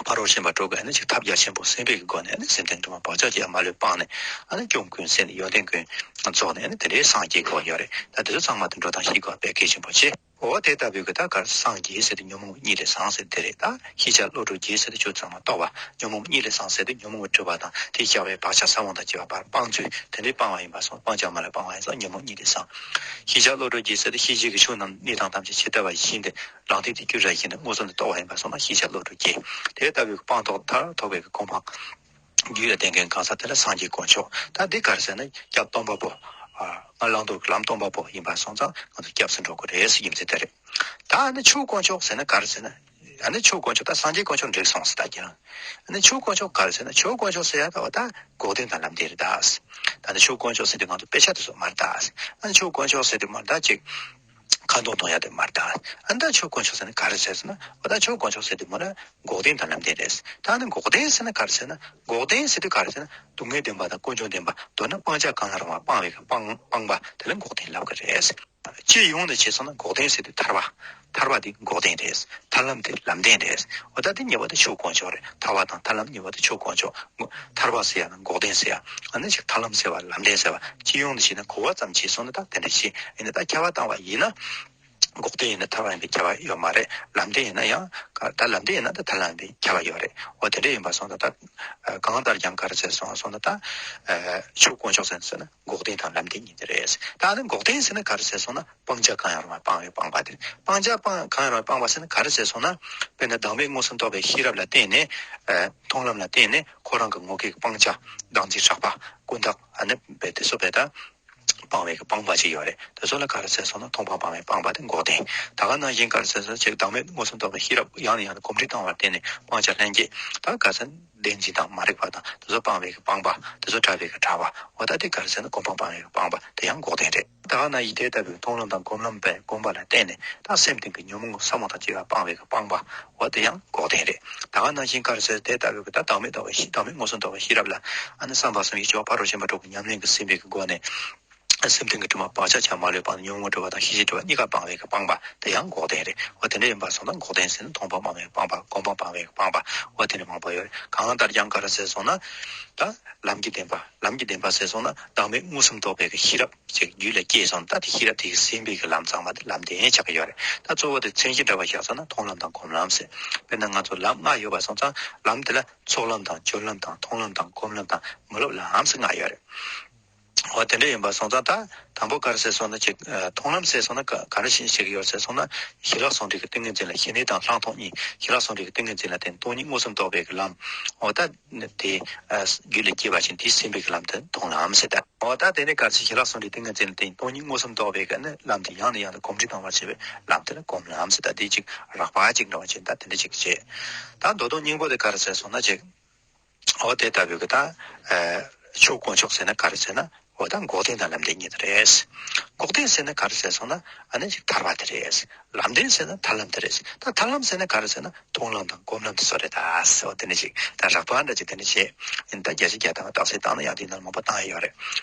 ཕ་རོལ་ཕྱིན་པ་དྲུག་གི་ཨ་ནི་ཅིག་ཐབས་རྒྱ་ཆེན་པོ་སེམས་དཔའི་གི་སྒོ་ནས། ཨ་ནི་སེམས་རྟེན་དྲི་མ་བག་ཆགས་ཅན་མ་ལུས་སྤངས་ནས། ཨ་ནི་སྐྱོན་ཀུན་ཟད་ནས་ཡོན་ཏན་ཀུན་རྫོགས་ནས། ཨ་ནི་དེ་འདྲའི་སངས་རྒྱས་དགོས་ཡོད་རེད། ད་དེ་ཚོ་ཚང་མ་དེ་འགྲོ་སྟངས་ཤེས་དགོས་དཔེ་གལ་ཆེན་པོ་ཆེ། འོ་དེ་ལྟ་བུའི་གི་ད་ག་རེ་སངས་རྒྱས་ཟེར་དུས་ཉོན་མོངས་གཉིད་ལས་སངས་ཟེར་དེ་རེད། ད་ཤེས་བྱ་བློ་གྲོས་རྒྱས་ཟེར་དུས་ཆོས་ཚང་མ་རྟོགས་པ། ཉོན་མོངས་གཉིད་ལས་སངས་ཟེར་དུས་ཉོན་མོངས་པའི་སྒྲིབ་པ་དང་དེས་བསྐྱེད་པའི་བག་ཆགས་ས་བོན་དང་བཅས་པ་ཕར་སྤང་ཚུལ། དེ་འདྲའི་སྤང་བ་ཡིན་པ་སོང་། སྤང་བྱ་མ་ལུས་སྤངས་པ་ཡིན་ཙང་ཉོན་མོངས་གཉིད་ལས་སངས། ཤེས་བྱ་བློ་གྲོས་རྒྱས་ཟེར་དུས་ཤེས་བྱའི་གི་ཆོས་རྣམས་གནས་སྟངས་ཐམས་ཅད་ཇི་ལྟ་བ་བཞིན་དུ་རང་སྟེང་དེ་རྒྱུ་ར་བཞིན་དུ་མངོན་སུམ་དུ་རྟོགས་པ་ཡིན་པ་སོང་ན་ཤེས་བྱ་བློ་གྲོས་རྒྱས། དེ་ལྟ་བུའི་སྤངས་རྟོགས་མཐར་ཐུག་པའི་གི་གོ་འཕང་རྒྱུད་ལ་ལྡན་མཁན་གང་ཟག་དེ་ལ་སངས་རྒྱས་དཀོན་མཆོག་ད་འདི་ག་རེ་ཟེར་ན་སྐྱབས་སྟོན་པ་པོ། ཨ་ང་བླང་དོར་གྱི་ལམ་སྟོན་པ་པོ་ཡིན་པ་སོང་ཙང་ང་ཚོ་སྐྱབས་སུ་འགྲོ་དགོས་རེད་ཟེར་རྒྱུ་མཚན་དེ་རེད། ད་ཨ་ནི་ཆོས་དཀོན་མཆོག་ཟེར་ན་ག་རེ་ཟེར་ན། ཨ་ནི་ཆོས་དཀོན་མཆོག་ད་སངས་རྒྱས་དཀོན་མཆོག་འགྲིག་སོང་ཟེར་ད་ཁྱེད་རང་། ཨ་ནི་ཆོས་དཀོན་མཆོག་ག་རེ་ཟེར་ན། ཆོས་དཀོན་མཆོག་ཟེར་ཡ་ད་བ་ད་འགོག་བདེན་དང་ལམ་བདེན་རེད་ད། ད་ནི་ཆོས་དཀོན་མཆོག་ཟེར་དུས་ང་ཚོ་དཔེ་ཆ་དེ་ཚོ་མ་རེད་ད། ཨ་ནི་ཆོས་དཀོན་མཆོག་ཟེར་དུས་མ་རེད་ད་ཅིག་ཁ་འདོན་གཏོང་ཡ་དེ་མ་རེད་ད། ཨ་ནི་ད་ཆོས་དཀོན་མཆོག་ཟེར་ན་ག་རེ་ཟེར་ཟེར་ན། འོ་ད་ཆོས་དཀོན་མཆོག་ཟེར་དུས་མ་རེད། འགོག་བདེན་དང་ལམ་བདེན་རེད། ད་ནི་འགོག་བདེན་ཟེར་ན་ག་རེ་ཟེར་ན། འགོག་བདེན་ཟེར་དུས་ག་རེ་ཟེར་ན། སྡུག་བསྔལ་བདེན་པ་དང་ཀུན་འབྱུང་བདེན་པ། མདོར་ན་སྤང་བྱ་གང་ཡང་རུང་བ་སྤང་བའི་གི་སྤང་སྤང་བ་དེ་ལ་འགོག་བདེན་ལབ་ཀྱི་རེད། སྤྱི་ཡོངས་ནས་བྱས་སོང་ན་འགོག་བདེན་ཟེར་དུས་ཐར་པ། ཐར་པ་དེ་འགོག་བདེན་རེད། ཐར་ལམ་དེ་ལམ་བདེན་རེད། འོ་ད་དེ་གཉིས་པོ་དེ་ཆོས་དཀོན་མཆོག་རེད། ཐར་པ་དང་ཐར་ལམ་གཉིས་པོ་དེ་ཆོས་དཀོན་མཆོག་ཐར་པ་ཟེར་ཡ་ན་འགོག་བདེན་ཟེར་ཡ། ཨ་ནི་ཅིག་ཐར་ལམ་ཟེར་བ་ལམ་བདེན་ཟེར་བ། སྤྱི་ཡོངས་ནས་བྱས་ན་གོ་བ་ཙམ་བྱས་སོང་ན་ད་དེ་འདྲ་ཞིག་ཡིན་ན། ད་ཁྱབ་པ་བཏང་བ་ཡིན་ན། འགོག་བདེན་ཡིན་ན་ཐར་པ་ཡིན་པའི་ཁྱབ་པ་ཡོད་མ་རེད། ལམ་བདེན་ཡིན་ན་ཡང་ད་ལམ་བདེན་ཡིན་ན་ད་ཐར་ལམ་ཡིན་པའི་ཁྱབ་པ་ཡོད་རེད། འོ་དེ་འདྲ་ཡིན་པ་སོང་ཙང་ད་གང་ལྟར་ཀྱང་ག་རེ་ཟེར་སོང་སོང་ན་ད་ཆོས་དཀོན་མཆོག་ཟེར་ན་འགོག་བདེན་དང་ལམ་བདེན་གཉིས་དེ་རེད། ད་ནི་འགོག་བདེན་ཟེར་ན་ག་རེ་ཟེར་སོང་ན་སྤང་བྱ་གང་ཡང་རུང་བ་སྤང་བའི་སྤངས་པ་དེ་རེད། སྤང་བྱ་སྤང་གང་ཡང་རུང་བ་སྤངས་པ་ཟེར་ན་ག་རེ་ཟེར་སོང་ན། དཔེར་ན་བདག་མེད་མངོན་སུམ་རྟོགས་པའི་ཤེས་རབ་ལ་བརྟེན་ནས་མཐོང་ལམ་ལ་བརྟེན་ནས་ཁོ་རང་གི་ངོ་སྐལ་གྱི་སྤང་བྱ་བདག་འཛིན་ཧྲག་པ་ཀུན་བརྟགས་ཨ་ནི་དཔེ་དེ་ཚོ་དཔེ་ད། སྤང་བའི་གི་སྤངས་པ་ཅིག་ཡོད་རེད། དེ་ཚོ་ལ་ག་རེ་ཟེར་སོང་ན་མཐོང་སྤང་སྤང་བའི་སྤངས་པ་དེ་འགོག་བདེན། ད་ག་ནང་བཞིན་ག་རེ་ཟེར་སོང་ཅིག་བདག་མེད་མངོན་སུམ་རྟོགས་པའི་ཤེས་རབ་ཡང་ནས་ཡང་དུ་གོམས་འདྲིས་བཏང་བར་བརྟེན་ནས་སྤང་བྱ་ལྷན་སྐྱེས་ད་ག་ཟེར་བདེན་འཛིན་དང་མ་རིག་པ་དང་དེ་ཚོ་སྤངས་པའི་གི་སྤངས་པ། དེ་ཚོ་བྲལ་བའི་གི་བྲལ་བ། འོ་ད་དེ་ག་རེ་ཟེར་ན་གོ་འཕང་སྤངས་པའི་གི་སྤངས་པ་དེ་ཡང་འགོག་བདེན་རེད། ད་ག་ནང་བཞིན་དེ་ལྟ་བུའི་མཐོང་ལམ་དང་སྒོམ་ལམ་པའི་སྒོམ་པ་ལ་བརྟེན་ནས་ད་སེམས་གཏིང་གི་ཉོན་མོངས་ས་མོ་དང་བཅས་པ་སྤངས་པའི་གི་སྤངས་པ། འོ་དེ་ཡང་འགོག་བདེན་རེད། ད་ག་ནང་བཞིན་ག་རེ་ཟེར་དེ་ལྟ་བུའི་གི་ད་བདག་མེད་རྟོགས་པའི་ཤེས་བདག་མེད་མངོན་སུམ་རྟོགས་པའི་ཤེས་རབ་ལ་ཨ་ནི་བསམ་པ་སེམས་ཡིད་སྦྱོར་ཕ་རོལ་ཕྱིན་པ་དྲུག་གི་ཉམས་ལེན་གྱིས་ཟིན་པའི་གི་སྒོ་ནས། སེམས་གཏིང་གི་དྲི་མ་བག་ཆགས་ཆ་མ་ལུས་སྤངས་ནས་ཉོན་མོངས་སྒྲིབ་པ་དང་ཤེས་བྱའི་སྒྲིབ་པ་གཉིས་ཀ་སྤངས་པའི་གི་སྤངས་པ་དེ་ཡང་འགོག་བདེན་རེད། འོ་དེ་འདྲ་ཡིན་པ་སོང་ན་འགོག་བདེན་ཟེར་ན་མཐོང་སྤང་སྤངས་པའི་སྤངས་པ། གོ་འཕང་སྤངས་པའི་གི་སྤངས་པ། འོ་དེ་འདྲ་མང་པོ་ཡོད་རེད། གང་ལྟར་ཀྱང་ག་རེ་ཟེར་སོང་ན། ད་ལམ་གྱི་བདེན་པ། ལམ་གྱི་བདེན་པ་ཟེར་སོང་ན་བདག་མེད་མངོན་སུམ་རྟོགས་པའི་གི་ཤེས་རབ་ཅིག་རྒྱུད་ལ་སྐྱེས་སོང་ན་ད་དེ་ཤེས་རབ་དེ་གིས་ཟིན་པའི་གི་ལམ་ཚང་མ་དེ་ལམ་བདེན་ཆགས་ཀྱི་ཡོད་རེད། ད་གཙོ་བོ་དེ་མཚན་གཞི་འདྲ་བ་བཞག་སོང་ན་མཐོང་ལམ་དང་སྒོམ་ལམ་ཟེར། དཔེར་ན་ང་ཚོ་ལམ་ལྔ་ཡོད་པ་སོང་ཙང་ལམ་དེ་ལ་ཚོགས་ལམ་དང་སྦྱོར་ལམ་དང་མཐོང་ལམ་དང་སྒོམ་ལམ་དང་མི་སློབ་ལམ་ཟེར་ལྔ་ཡོད་རེད། འོ་དེ་འདྲ་ཡིན་པ་སོང་ཙང་ད་དང་པོ་ག་རེ་ཟེར་སོང་ན་ཅིག་མཐོང་ལམ་ཟེར་སོང་ན་ག་ག་རེ་བྱེད་ཀྱི་ཡོད་ཟེར་སོང་ན་ཞི་ལྷག་ཟུང་འབྲེལ་གྱི་ཏིང་ངེ་འཛིན་ལ་ཞི་གནས་དང་ལྷག་མཐོང་གཉིས། ཞི་ལྷག་ཟུང་འབྲེལ་གྱི་ཏིང་ངེ་འཛིན་ལ་བརྟེན་སྟོང་ཉིད་མངོན་སུམ་རྟོགས་པའི་གི་ལམ། འོ་ད་དེ་རྒྱུད་ལ་སྐྱེས་པ་ཅིག་དེས་ཟིན་པའི་གི་ལམ་དེ་མཐོང་ལམ་ཟེར། ད་འོ་ད་དེ་ནས་ག་རེ་ཟེར་ཞི་ལྷག་ཟུང་འབྲེལ་ཏིང་ངེ་འཛིན་ལ་བརྟེན་སྟོང་ཉིད་མངོན་སུམ་རྟོགས་པའི་གི་ནི་ལམ་དེ་ཡང་ནས་ཡང་དུ་གོམས་འདྲིས་བཏང་བར་བྱེད་པའི་ལམ་དེ་ལ་སྒོམ་ལམ་ཟེར། ད་དེ་ཅིག་རགས་པ་ཅིག་འདྲ་བ་ཅིག་ད་དེ་འདྲ་ཅིག་བྱེད། ད་མདོ་དོན་སྙིང་པོ་དེ་ག་རེ་ཟེར་སོང་ན་ཅིག་འོ་དེ་ལྟ་བུའི་གི་ད། ཨ། ཆོས་དཀོན་མཆོག་ཟེར་ན་ག་རེ་ཟེར་ན། འོ་ད་འགོག་བདེན་དང་ལམ་བདེན་གཉིས་དེ་རེད། འགོག་བདེན་ཟེར་ན་ག་རེ་ཟེར་སོང་ན་ཨ་ནི་ཅིག་ཐར་པ་དེ་རེད། ལམ་བདེན་ཟེར་ན་ཐར་ལམ་དེ་རེད། ད་ཐར་ལམ་ཟེར་ན་ག་རེ་ཟེར་ན་མཐོང་ལམ་དང་སྒོམ་ལམ་དེ་ཚོ་རེད་ད་ཟེར་བ་དེ་འདྲ་ཞིག་ད་རགས་པ་འདྲ་ཅིག་དེ་འདྲ་བྱས། ཡིན་ད་བརྒྱ་ཆ་བརྒྱ་ཐམ་པ་རྟགས་གསལ་བཏང་ན་ཡང་དེ་ནང་མང་པོ་བཏང་ཡ་ཡོད་རེད།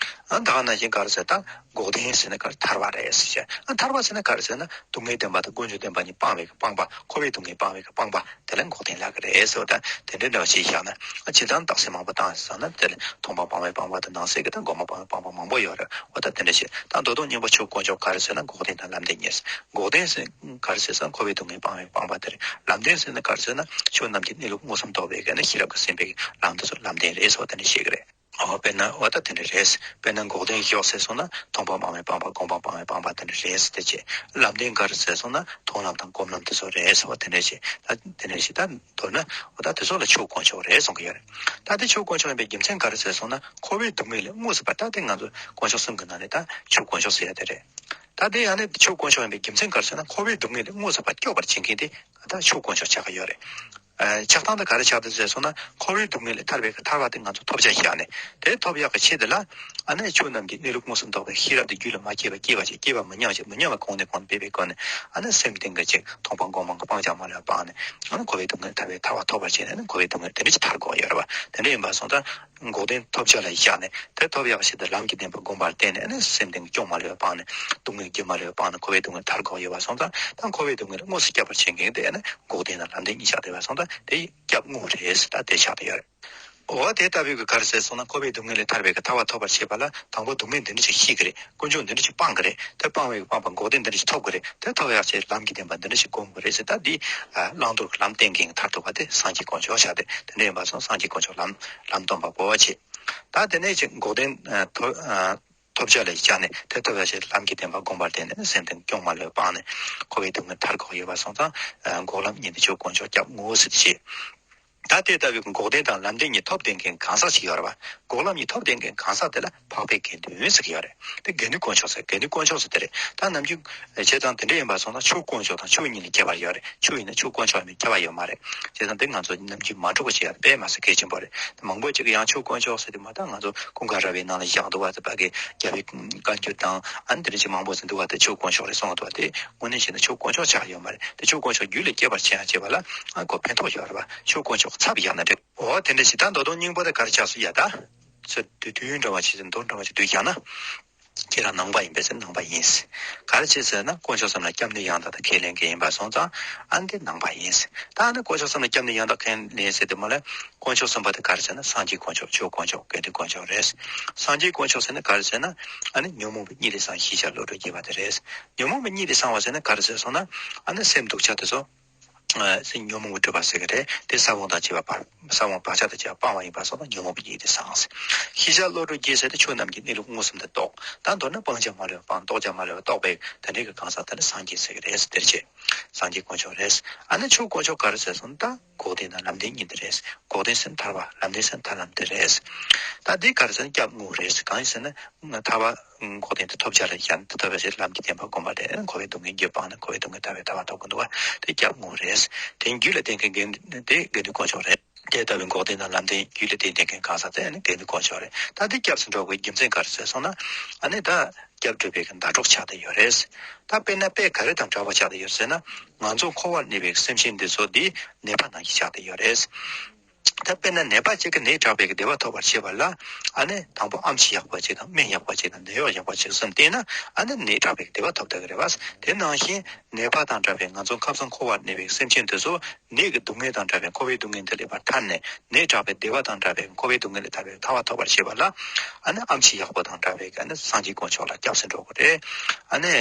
ཨ་ད་ག་ནང་བཞིན་ག་རེ་ཟེར་ད་འགོག་བདེན་ཟེར་ན་ག་རེ་ཐར་པ་རེད་ཟེར་བྱས། ཨ་ཐར་པ་ཟེར་ན་ག་རེ་ཟེར་ན་སྡུག་བསྔལ་བདེན་པ་དང་ཀུན་འབྱུང་བདེན་པ་གཉིས་སྤངས་པའི་གི་སྤངས་པ། འཁོར་བའི་སྡུག་བསྔལ་སྤངས་པའི་གི་སྤངས་པ། དེ་ལ་འགོག་བདེན་ལབ་ཀྱི་རེད་ཟེར་བ་དང་དེ་འདྲའི་འདྲ་བ་ཞིག་བཞག་ན། ཨ་ཇི་ལྟར་རྟགས་གསལ་མང་པོ་བཏང་ཡོད་ཟེར་ན་དེ་ལ་མཐོང་སྤང་སྤངས་པའི་སྤངས་པ་དང་ནང་གསེས་ཀྱི་དང་སྒོམ་སྤང་སྤངས་པ་མང་པོ་ཡོད་རེད། འོ་ད་དེ་འདྲ་ཞིག་ད་མདོ་དོན་སྙིང་པོ་ཆོས་དཀོན་མཆོག་ག་རེ་ཟེར་ན་འགོག་བདེན་དང་ལམ་བདེན་གཉིས། འགོག་བདེན་ཟེར་ ག་རེ་ཟེར་ན་འཁོར་བའི་སྡུག་བསྔལ་སྤང་བའི་སྤངས་པ་དེ་རེད། ལམ་བདེན་ཟེར་ན་ག་རེ་ཟེར་ན་ཆོས་རྣམས་ཀྱི་གནས་ལུགས་མངོན་སུམ་རྟོགས་པའི་གི་ནི་ཤེས་རབ་ཀྱིས་ཟིན་པའི་ལམ་དེ་ཚོ་ལམ་བདེན་རེད་ཟེར་བ་དེ་འདྲ་བཤད་གི་རེད། འོ་དཔེར་ན་འོ་ད་དེ་འདྲ་རེད། དཔེར་ན་འགོག་བདེན་ཞོག་ཟེར་སོང་ན་མཐོང་སྤང་སྤང་བའི་སྤངས་པ། སྒོམ་སྤང་སྤང་བའི་སྤངས་པ་དེ་འདྲ་རེད་ཟེར་དེ་བྱས། ལམ་བདེན་ག་རེ་ཟེར་སོང་ན་མཐོང་ལམ་དང་སྒོམ་ལམ་དེ་ཚོ་རེད་ཟེར་བ་དེ་འདྲ་བྱས། ད་དེ་འདྲ་བྱས་ད་མདོར་ན་འོ་ད་དེ་ཚོ་ལ་ཆོས་དཀོན་མཆོག་རེད་གསུང་གི་ཡོད་རེད། ད་དེ་ཆོས་དཀོན་མཆོག་ཡིན་པའི་རྒྱུ་མཚན་ག་རེ་ཟེར་སོང་ན་འཁོར་བའི་སྡུག་བསྔལ་ལས་དངོས་སུ་བར། ད་དེ་ང་ཚོ་དཀོན་མཆོག་གསུམ་གི་ནང་ནས་ད་ཆོས་དཀོན་མཆོག་ཟེར་ཡ་དེ་རེད། ད་དེ་ཡང་ནི་ཆོས་དཀོན་མཆོག་ཡིན་པའི་རྒྱུ་མཚན་ག་རེ་ཟེར་ན་འཁོར་བའི་སྡུག་བསྔལ་ལས་དངོས་སུ་བར་སྐྱོབ་པར་བྱེད་མཁན་དེ་ད་ཆོས་དཀོན་མཆོག་ཆགས་ཀྱི་ཡོད་རེད། ཨ། ཆགས་སྟངས་དེ་ག་རེ་ཆགས་འདུག་ཟེར་སོང་ན་འཁོར་བའི་སྡུག་བསྔལ་ལས་ཐར་བའི་ཐར་བ་དེ་ང་ཚོ་ཐོབ་བྱ་བཞག་ནས། དེ་ཐོབ་ཡག་གི་ཆེད་དུ་ལ་ཨ་ནི་ཆོས་རྣམས་ཀྱི་གནས་ལུགས་མངོན་སུམ་རྟོགས་པའི་ཤེས་རབ་དེ་རྒྱུད་ལ་མ་སྐྱེས་པ་སྐྱེས་པ་བྱས། སྐྱེས་པ་མི་ཉམས་བྱས། མི་ཉམས་པ་གོང་ནས་གོང་དུ་འཕེལ་བའི་སྒོ་ནས་ཨ་ནི་སེམས་གཏིང་གི་ཅིག་མཐོང་སྤང་སྒོམ་སྤང་གི་སྤང་བྱ་མ་ལུས་པ་སྤངས་ནས། ཨ་ནི་འཁོར་བའི་སྡུག་བསྔལ་ཐར་བའི་ཐར་བ་ཐོབ་པར་བྱས་ནས། ཨ་ནི་འཁོར་བའི་སྡུག་བསྔལ་དེ་འདྲ་ཅིག་ཐར་དགོས་ཡོད་རེད་པ། དེ་འདྲ་ཡིན་པ་སོང་ཙང་། འགོག་བདེན་ཐོབ་བྱ་ལ་བཞག་ནས་དེ་ཐོབ་ཡག་ཆེད་དུ་ལམ་གྱི་བདེན་པ་སྒོམ་པར་བརྟེན་ནས་ནི་སེམས་གཏིང་སྐྱོ་མ་ལུས་པ་སྤངས་ནས། སྡུག་བསྔལ་རྒྱུ་མ་ལུས་པ་སྤངས་ནས་འཁོར་བའི་སྡུག་བསྔལ་ཐར་དགོས་ཡོད་པ་སོང་ཙང་། ད་འཁོར་བའི་སྡུག་བསྔལ་དངོས་སུ་སྐྱོབ་པར་བྱེད་མཁན་དེ་ནི་འགོག་བདེན་དང་ལམ་བདེན་གཉིས་ཆགས་བསྡད་པ་སོང་ཙང་། དེ་སྐྱབས་དངོས་རེད། ད་དེ་ཆགས་བསྡད་ཡོད་རེད། འོ་དེ་ལྟ་བུའི་གི་ག་རེ་ཟེར་སོང་ན་འཁོར་བའི་སྡུག་བསྔལ་ལས་ཐར་བའི་གི་ཐར་བ་ཐོབ་པར་བྱེད་པ་ལ་དང་པོ་སྡུག་བསྔལ་འདི་འདྲ་ཞིག་ཤེས་ཀྱི་རེད། ཀུན་འབྱུང་འདི་འདྲ་ཞིག་སྤང་གི་རེད། དེ་སྤང་བའི་གི་སྤངས་པ་འགོག་བདེན་འདི་འདྲ་ཞིག་ཐོབ་ཀྱི་རེད། དེ་ཐོབ་ཡག་ཆེད་ལམ་གྱི་བདེན་པ་འདི་འདྲ་ཞིག་སྒོམ་དགོས་རེད་ཟེར། ད་འདི་བླང་དོར་གྱི་ལམ་བསྟན་མཁན་གྱི་མཐར་ཐུག་པ་དེ་སངས་རྒྱས་དཀོན་མཆོག་ཆགས་ཏེ། དེ་འདྲ་ཡིན་པ་སོང་སངས་རྒྱས་དཀོན་མཆོག་ལམ་ལམ་སྟོན་པ་པོ་བྱེད། ད་དེ་ནས་ཅིག་འགོག་བདེན་ཐོབ་ཐོབ་བྱ་ལ་བཞག་ནས་དེ་ཐོབ་ཡག་ཆེད་ལམ་གྱི་བདེན་པ་སྒོམ་པར་བརྟེན་ནས་སེམས་གཏིང་སྐྱོ་མ་ལུས་པ་སྤངས་ནས་འཁོར་བའི་སྡུག་བསྔལ་ཐར་དགོས་ཡོད་པ་སོང་ཙང་། འགོག་ལམ་གཉིས་ནི་ཆོས་དཀོན་མཆོག་སྐྱབས་དངོས་ཟེར་བྱེད། ད་དེ་ལྟ་བུའི་འགོག་བདེན་དང་ལམ་བདེན་གཉིས་ཐོབ་བསྡད་མཁན་གང་ཟག་ཅིག་ཡོད་རེད་པ། འགོག་ལམ་གཉིས་ཐོབ་བསྡད་མཁན་གང་ཟག་དེ་ལ་འཕགས་པའི་དགེ་འདུན་ཟེར་གྱི་ཡོད་རེད། དེ་དགེ་འདུན་དཀོན་མཆོག་ཟེར། དགེ་འདུན་དཀོན་མཆོག་ཟེར་དེ་རེད། ད་ནམ་རྒྱུན་བྱས་ཙང་དེ་འདྲ་ཡིན་པ་སོང་ན་ཆོས་དཀོན་མཆོག་དང་ཆོས་གཉིས་ལས་ཁྱད་པར་ཡོད་རེད། ཆོས་ཡིན་ན་ཆོས་དཀོན་མཆོག་ཡིན་པས་ཁྱད་པར་ཡོད་མ་རེད། བྱས་ཙང་དེ་ང་ཚོ་ནམ་རྒྱུན་མ་འགྲོ་བ་ཞིག་ཡོད་རེད། དཔེ་མ་ཟེར་གལ་ཆེན་པོ་རེད། དེ་མང་པོ་ཅིག་ཡང་ཆོས་དཀོན་མཆོག་ཟེར་དུས་མ་ད་ང་ཚོ་ཀུན་དགའ་ར་བའི་ནང་ལ་བཞག་འདུག་པ། དེ་ཕ་གི་རྒྱལ་བའི་བཀའ་འགྱུར་དང་ཨ་ནི་དེ་འདྲ་ཅིག་མང་པོ་ཟེར་འདུག་པ། དེ་ཆོས་དཀོན་མཆོག་རེད་གསུངས་འདུག་པ། དེ་དངོས་གནས་བྱས་ན་ཆོས་དཀོན་མཆོག་ཆགས་ཡོད་མ་རེད། དེ་ཆོས་དཀོན་མཆོག་རྒྱུད་ལ་སྐྱེ་བར་བྱེད་ཡང་བྱེད་པ་ལ་ཨ་ཁོ་ཕན་ཐོགས་ཡོད་རེད་པ། ཆོས་དཀོན་མཆོག་ཚབ་བཞག་ན་འགྲིག་འོ་དེ་འདྲ་ཞིག་ད་མདོ་དོན་སྙིང་པོ་དེ་ག་རེ་ཆགས་སོང་ཡ། ད་ཚོད་དུས་དུས་ཡུན་འདྲ་བ་ཞིག་མདོ་འདྲ་བ་ཞིག་བསྡུས་བཞག་ན། ཁྱེད་རང་ནང་པ་ཡིན་པས་ཟེར། ནང་པ་ཡིན། ག་རེ་བྱས་ཟེར་ན་དཀོན་མཆོག་གསུམ་ལ་སྐྱབས་གནས་ཡང་དག་དང་ཁས་ལེན་མཁན་ཡིན་པ་སོང་ཙང་ཨ་འདི་ནང་པ་ཡིན། ད་ཨ་ནི་དཀོན་མཆོག་གསུམ་ལ་སྐྱབས་གནས་ཡང་དག་ཁས་ལེན་ཟེར་དེ་མ་ལ་དཀོན་མཆོག་གསུམ་པོ་དེ་ག་རེ་ཟེར་ན་སངས་རྒྱས་དཀོན་མཆོག་ཆོས་དཀོན་མཆོག་དགེ་འདུན་དཀོན་མཆོག་རེད། སངས་རྒྱས་དཀོན་མཆོག་ཟེར་ན་ག་རེ་ཟེར་ན་ཨ་ནི་ཉོན་མོངས་པའི་གཉིད་ལས་སངས། ཤེས་བྱ་བློ་གྲོས་རྒྱས་པ་དེ་རེད། ཉོན་མོངས་པའི་གཉིད་ལས་སངས་པ་ཟེར་ན་ག་རེ་ཟེར་སོང་ན་ཨ་ནི་སེམས་སྡུག་ཅག་དེ་ཚོ། ཨ་ཉོན་མོངས་པ་སྒྲིབ་པ་ཟེར་གི་རེད། དེ་ས་བོན་དང་བཅས་པ་བག་ས་བོན་བག་ཆགས་དང་བཅས་པ་སྤངས་པ་ཡིན་པ་སོགས་དང་ཉོན་མོངས་པའི་གཉིད་དེ་སངས། ཤེས་བྱ་བློ་གྲོས་རྒྱས་ཟེར་ཏེ་ཆོས་རྣམས་ཀྱི་གནས་ལུགས་མངོན་སུམ་དུ་རྟོགས། ད་མདོར་ན་སྤང་བྱ་མ་ལུས་པ་སྤངས། རྟོགས་བྱ་མ་ལུས་པ་རྟོགས་པའི་དེ་འདྲའི་གི་གང་ཟག་དེ་ནི་སངས་རྒྱས་ཟེར་གི་རེད་ཟེར་དེར་བྱེད། སངས་རྒྱས་དཀོན་མཆོག་རེད། ཨ་ནི་ཆོས་དཀོན་མཆོག་ག་རེ་ཟེར་སོང་ན་ད་འགོག་བདེན་དང་ལམ་བདེན་གཉིས་དེ་རེད། འགོག་བདེན་ཟེར་ན་ཐར་བ། ལམ་བདེན་ཟེར་ན་ཐར་ལམ་དེ་རེད། ད་འདི་ག་རེ་ཟེར་ན་སྐྱབས་དངོས་རེད། གང་ཡིན་ཟེར་ན། ཐར་པ་འགོག་བདེན་དེ་ཐོབ་བྱ་ལ་བཞག་ནས་དེ་ཐོབ་པའི་ཕྱིར་ལམ་གྱི་བདེན་པ་སྒོམ་པར་བརྟེན་ནས་འཁོར་བའི་སྡུག་བསྔལ་རྒྱུ་སྤངས་ནས་འཁོར་བའི་སྡུག་བསྔལ་ཐར་བའི་ཐབས་ཀྱི་འདུལ་བ་དེ་སྐྱབས་དངོས་རེད། དེ་རྒྱུད་ལ་བསྟེན་མཁན་དགེ་འདུན་དེ་དགེ་འདུན་དཀོན་མཆོག་རེད། དེ་ལྟ་བུའི་འགོག་བདེན་དང་ལམ་བདེན་རྒྱུད་ལ་བསྟེན་བསྟེན་མཁན་གང་ཟག་དེ་ནི་དགེ་འདུན་དཀོན་མཆོག་རེད། ད་དེ་སྐྱབས་སུ་འགྲོ་དགོས་རྒྱུ་མཚན་ག་རེ་ཟེར་སོང་ན། ཨ་ནི་ད་སྐྱབས་སྒྲུབ་པའི་ཟླ་གྲོགས་ཆགས་བསྡད་ཡོད་རེད། ད་དཔེར་ན་དཔེ་ག་རེ་དང་འདྲ་བ་ཆགས་བསྡད་ཡོད་ཟེར་ན། ང་ཚོ་འཁོར་བར་གནས་པའི་སེམས་ཅན་འདི་ཚོ་འདི་ནད་པ་ནང་བཞིན་ཆགས་བསྡད་ཡོད་རེད། ད་དཔེར་ན་ནད་པ་གཅིག་གིས་ནད་དྲག་པའི་བདེ་བ་ཐོབ་པར་བྱེད་པ་ལ། ཨ་ནི་དང་པོ་ཨེམ་ཆི་ཡག་པོ་གཅིག་དང་སྨན་ཡག་པོ་གཅིག་དང་ནད་གཡོག་ཡག་པོ་གཅིག་གསུམ་བསྟེན་ན་ཨ་ནི་ནད་དྲག་པའི་བདེ་བ་ཐོབ་ཐུབ་ཀྱི་རེད་པ། དེ་ནང་བཞིན་ནད་པ་དང་འདྲ་བའི་ང་ཚོ་ཁམས་གསུམ་འཁོར་བར་གནས་པའི་སེམས་ཅན་དེ་ཚོ་ནད་ཀྱི་སྡུག་བསྔལ་དང་འདྲ་བའི་འཁོར་བའི་སྡུག་བསྔལ་འདི་ལས་ཕར་ཐར་ནས། ནད་དྲག་པའི་བདེ་བ་དང་འདྲ་བའི་འཁོར་བའི་སྡུག་བསྔལ་ལས་ཐར་བའི་ཐར་པ་ཐོབ་པར་བྱེད་པ་ལ། ཨ་ནི་ཨེམ་ཆི་ཡག་པོ་དང་འདྲ་བའི་ཨ་ནི་སངས་རྒྱས་དཀོན་མཆོག་ལ་སྐྱབས་སུ་འགྲོ་དགོས་རེད། ཨ་ནི།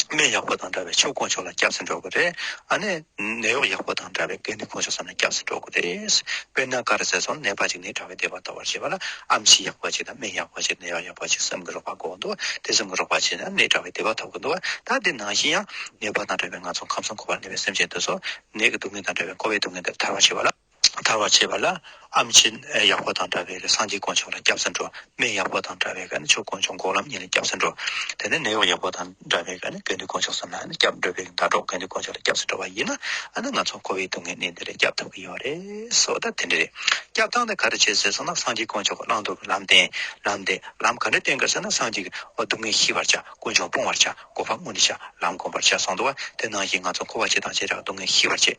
སྨན་ཡག་པོ་དང་འདྲ་བའི་ཆོས་དཀོན་མཆོག་ལ་སྐྱབས་སུ་འགྲོ་དགོས་རེད། ཨ་ནི་ནད་གཡོག་ཡག་པོ་དང་འདྲ་བའི་དགེ་འདུན་དཀོན་མཆོག་གསུམ་ལ་སྐྱབས་སུ་འགྲོ་དགོས་རེད། དཔེར་ན་ག་རེ་ཟེར་སོང་ན་ནད་པ་ཅིག་ནད་དྲག་པའི་བདེ་བ་ཐོབ་པར་བྱེད་པ་ལ་ཨེམ་ཆི་ཡག་པོ་ཅིག་དང་སྨན་ཡག་པོ་ཅིག་ནད་གཡོག་ཡག་པོ་ཅིག་གསུམ་གྱི་རོགས་པ་དགོས་འདུག་དེ་གསུམ་གྱི་རོགས་པ་བྱས་ན་ནད་དྲག་པའི་བདེ་བ་ཐོབ་ཀྱི་འདུག་ད་དེ་ནང་བཞིན་ཡང་ནད་པ་དང་འདྲ་བའི་ང་ཚོ་ཁམས་གསུམ་འཁོར་བར་གནས་པའི་སེམས་ཅན་དེ་ཚོ་ནད་ཀྱི་སྡུག་བསྔལ་དང་འདྲ་བའི་འཁོར་བའི་སྡུག་བསྔལ་དེར་ཐར་བར་བྱེད་པ་ལ། ཐར་བར་བྱེད་པ་ལ་ཨེམ་ཆི་ཡག་པོ་དང་འདྲ་བའི་སངས་རྒྱས་དཀོན་མཆོག་ལ་སྐྱབས་སུ་འགྲོ། སྨན་ཡག་པོ་དང་འདྲ་བའི་ག་ནི་ཆོས་དཀོན་མཆོག་འགོག་ལམ་གཉིས་ལ་སྐྱབས་སུ་འགྲོ། དེ་ནས་ནད་གཡོག་ཡག་པོ་དང་འདྲ་བའི་ག་ནི་དགེ་འདུན་དཀོན་མཆོག་གསུམ་ལ་ནི་སྐྱབས་འགྲོ་བའི་ཟླ་གྲོགས་དགེ་འདུན་དཀོན་མཆོག་ལ་སྐྱབས་སུ་འགྲོ་བ་ཡིན་ན་ཨ་ནི་ང་ཚོ་འཁོར་བའི་སྡུག་བསྔལ་ནད་འདི་ལས་སྐྱབས་ཐུབ་ཀྱི་ཡོད་རེད། སོ་ད་དེ་འདྲ་རེད། སྐྱབས་སྟངས་དེ་ག་རེ་བྱེད་ཟེར་སོང་ན་སངས་རྒྱས་དཀོན་མཆོག་གི་བླང་དོར་གྱི་ལམ་བསྟན། ལམ་བསྟན། ལམ་ག་འདྲ་བསྟན་ག་ཟེར་ན་སངས་རྒྱས་ཀྱིས་འོ་སྡུག་བསྔལ་ཤེས་པར་བྱ། ཀུན་འབྱུང་སྤོང་བར་བྱ། གོ་འཕང་མངོན་དུ་བྱ། ལམ་སྒོམ་པར་བྱ་གསུངས་འདུག་བ། དེ་ནང་བཞིན་ང་ཚོ་འཁོར་བ་སྤྱི་དང་བྱེ་བྲག་སྡུག་བསྔལ་ཤེས་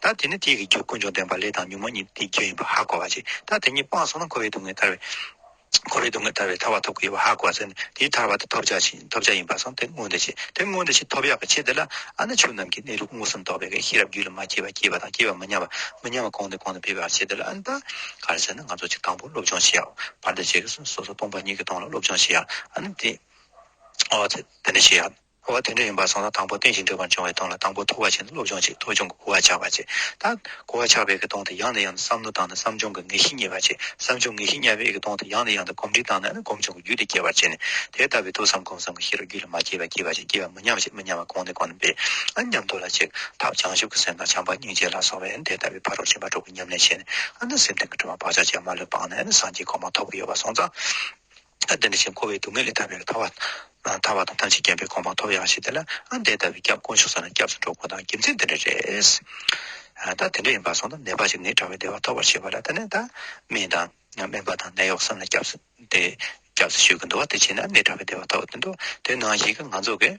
པར་བྱེད། ད་དེ་ནི་དེའི་གི་རྒྱུ་ཀུན་འབྱུང་བདེན་པ་ལས་དང་ཉོན་མོངས་གཉིས་དེའི་རྒྱུ་ཡིན་པ་ཧ་གོ་བ་བྱེད། ད་དེ་གཉིས་སྤངས་སོང་ན་འཁོར་བའི་སྡུག་བསྔལ་ཐར་བའི། འཁོར་བའི་སྡུག་བསྔལ་ཐར་བའི་ཐར་པ་ཐོབ་ཀྱི་ཡོད་པ་ཧ་གོ་བ་ཟེར་ནས་དེའི་ཐར་པ་དེ་ཐོབ་བྱ་ཞིག་ཐོབ་བྱ་ཡིན་པ་སོང་དེ་མངོན་དུ་བྱེད། དེ་མངོན་དུ་བྱེད་ཐོབ་ཡག་གི་ཆེད་དུ་ལ་ཨ་ནི་ཆོས་རྣམས་ཀྱི་གནས་ལུགས་མངོན་སུམ་རྟོགས་པའི་གི་ཤེས་རབ་རྒྱུད་ལ་མ་སྐྱེས་པ་སྐྱེས་པ་དང་སྐྱེས་པ་མི་ཉམས་པ་མི་ཉམས་པ་གོང་ནས་གོང་དུ་འཕེལ་བའི་ཆེད་དུ་ལ་ཨ་ནི་ད་ག་རེ་ཟེར་ན་ང་ཚོ་ཅིག་དང་པོ་སློབ་སྦྱོང་བྱེད་ཡག་བར་དུ་བྱེད་ཀྱི་སོ་སོ་སྟོང་པ་ཉིད་ཀྱི་སྟེང་ལ་སློབ་སྦྱོང་བྱེད་ཡག་ཨ་ནི་དེ་ཨོ་དེ་དེ་འདྲ་བྱེད་ཡག་འོ་དེ་འདྲ་ཡིན་པ་སོང་ན་དང་པོ་རྟེན་ཅིང་འབྲེལ་བར་འབྱུང་བའི་དོན་ལ་དང་པོ་ཐོས་པ་བྱས་ནས་སློབ་སྦྱོང་བྱེད། སློབ་སྦྱོང་གི་གོ་བ་ཆགས་པ་བྱེད། ད་གོ་བ་ཆགས་པའི་གི་དོན་དེ་ཡང་ནས་ཡང་དུ་བསམ་བློ་བཏང་ནས་བསམ་བྱུང་གི་ངེས་ཤེས་རྙེད་པ་བྱེད། བསམ་བྱུང་ངེས་ཤེས་རྙེད་པའི་གི་དོན་དེ་ཡང་ནས་ཡང་དུ་གོམས་འདྲིས་བཏང་ནས་ནི་གོམས་བྱུང་གི་རྒྱུད་དེ་སྐྱེ་བར་བྱེད་ནས། དེ་ལྟ་བུའི་ཐོས་བསམ་སྒོམ་གསུམ་གྱི་ཤེས་རབ་རྒྱུད་ལ་མ་སྐྱེས་པ་སྐྱེས་པ་བྱེད། སྐྱེས་པ་མི་ཉམས་བྱེད། མི་ཉམས་པ་གོང་ནས་གོང་དུ་སྤེལ། ཨ་མཉམ་དུ་ལ་ཅིག་ཐབས་བྱང་ཆུབ་ཀྱི་སེམས་དང་བྱམས་པ་སྙིང་རྗེ་ལ་སོགས་པའི་དེ་ལྟ་བུའི་ཕ་རོལ་ཕྱིན་པ་དྲུག་གི་ཉམས་ལེན་བྱས་ནས། ཨ་ནི་སེམས་གཏིང་གི་དྲི་མ་བག་ཆགས་ཅན་མ་ལུས་སྤངས་ནས། ཨ་ནི་སངས་རྒྱས་གོ་འཕང་ཐོབ་ཀྱི་ཡོད་པ་སོང་ཙང་། ཨ་དེ་འདྲ་ཞིག་འཁོར་བའི་སྡུག་བསྔལ་ལས་ཐར་བའི་ཐར་པ། ཐར་པ་དང་ཐམས་ཅད་མཁྱེན་པའི་གོ་འཕང་ཐོབ་ཡག་ཞིག་དེ་ལ། ཨ་དེ་ལྟ་བུའི་སྐྱབས། དཀོན་མཆོག་གསུམ་ལ་སྐྱབས་སུ་འགྲོ་དགོས་དང་རྒྱུ་མཚན་དེ་འདྲ་རེད། ཨ་ད་དེ་འདྲ་ཡིན་པ་སོང་ཙང་ནད་པ་ཞིག་ནད་དྲག་པའི་བདེ་བ་ཐོབ་པར་བྱེད་པ་ལ། དེ་ནས་ད་སྨན་དང་སྨན་པ་དང་ནད་གཡོག་གསུམ་ལ་སྐྱབས་སུ། དེ་སྐྱབས་སུ་ཞུ་གི་འདུག་བ། དེ་བྱས་ན་ནད་དྲག་པའི་བདེ་བ་ཐོབ་དེ་འདུག་དེ་ནང་བཞིན་གྱི་ང་ཚོ་གི།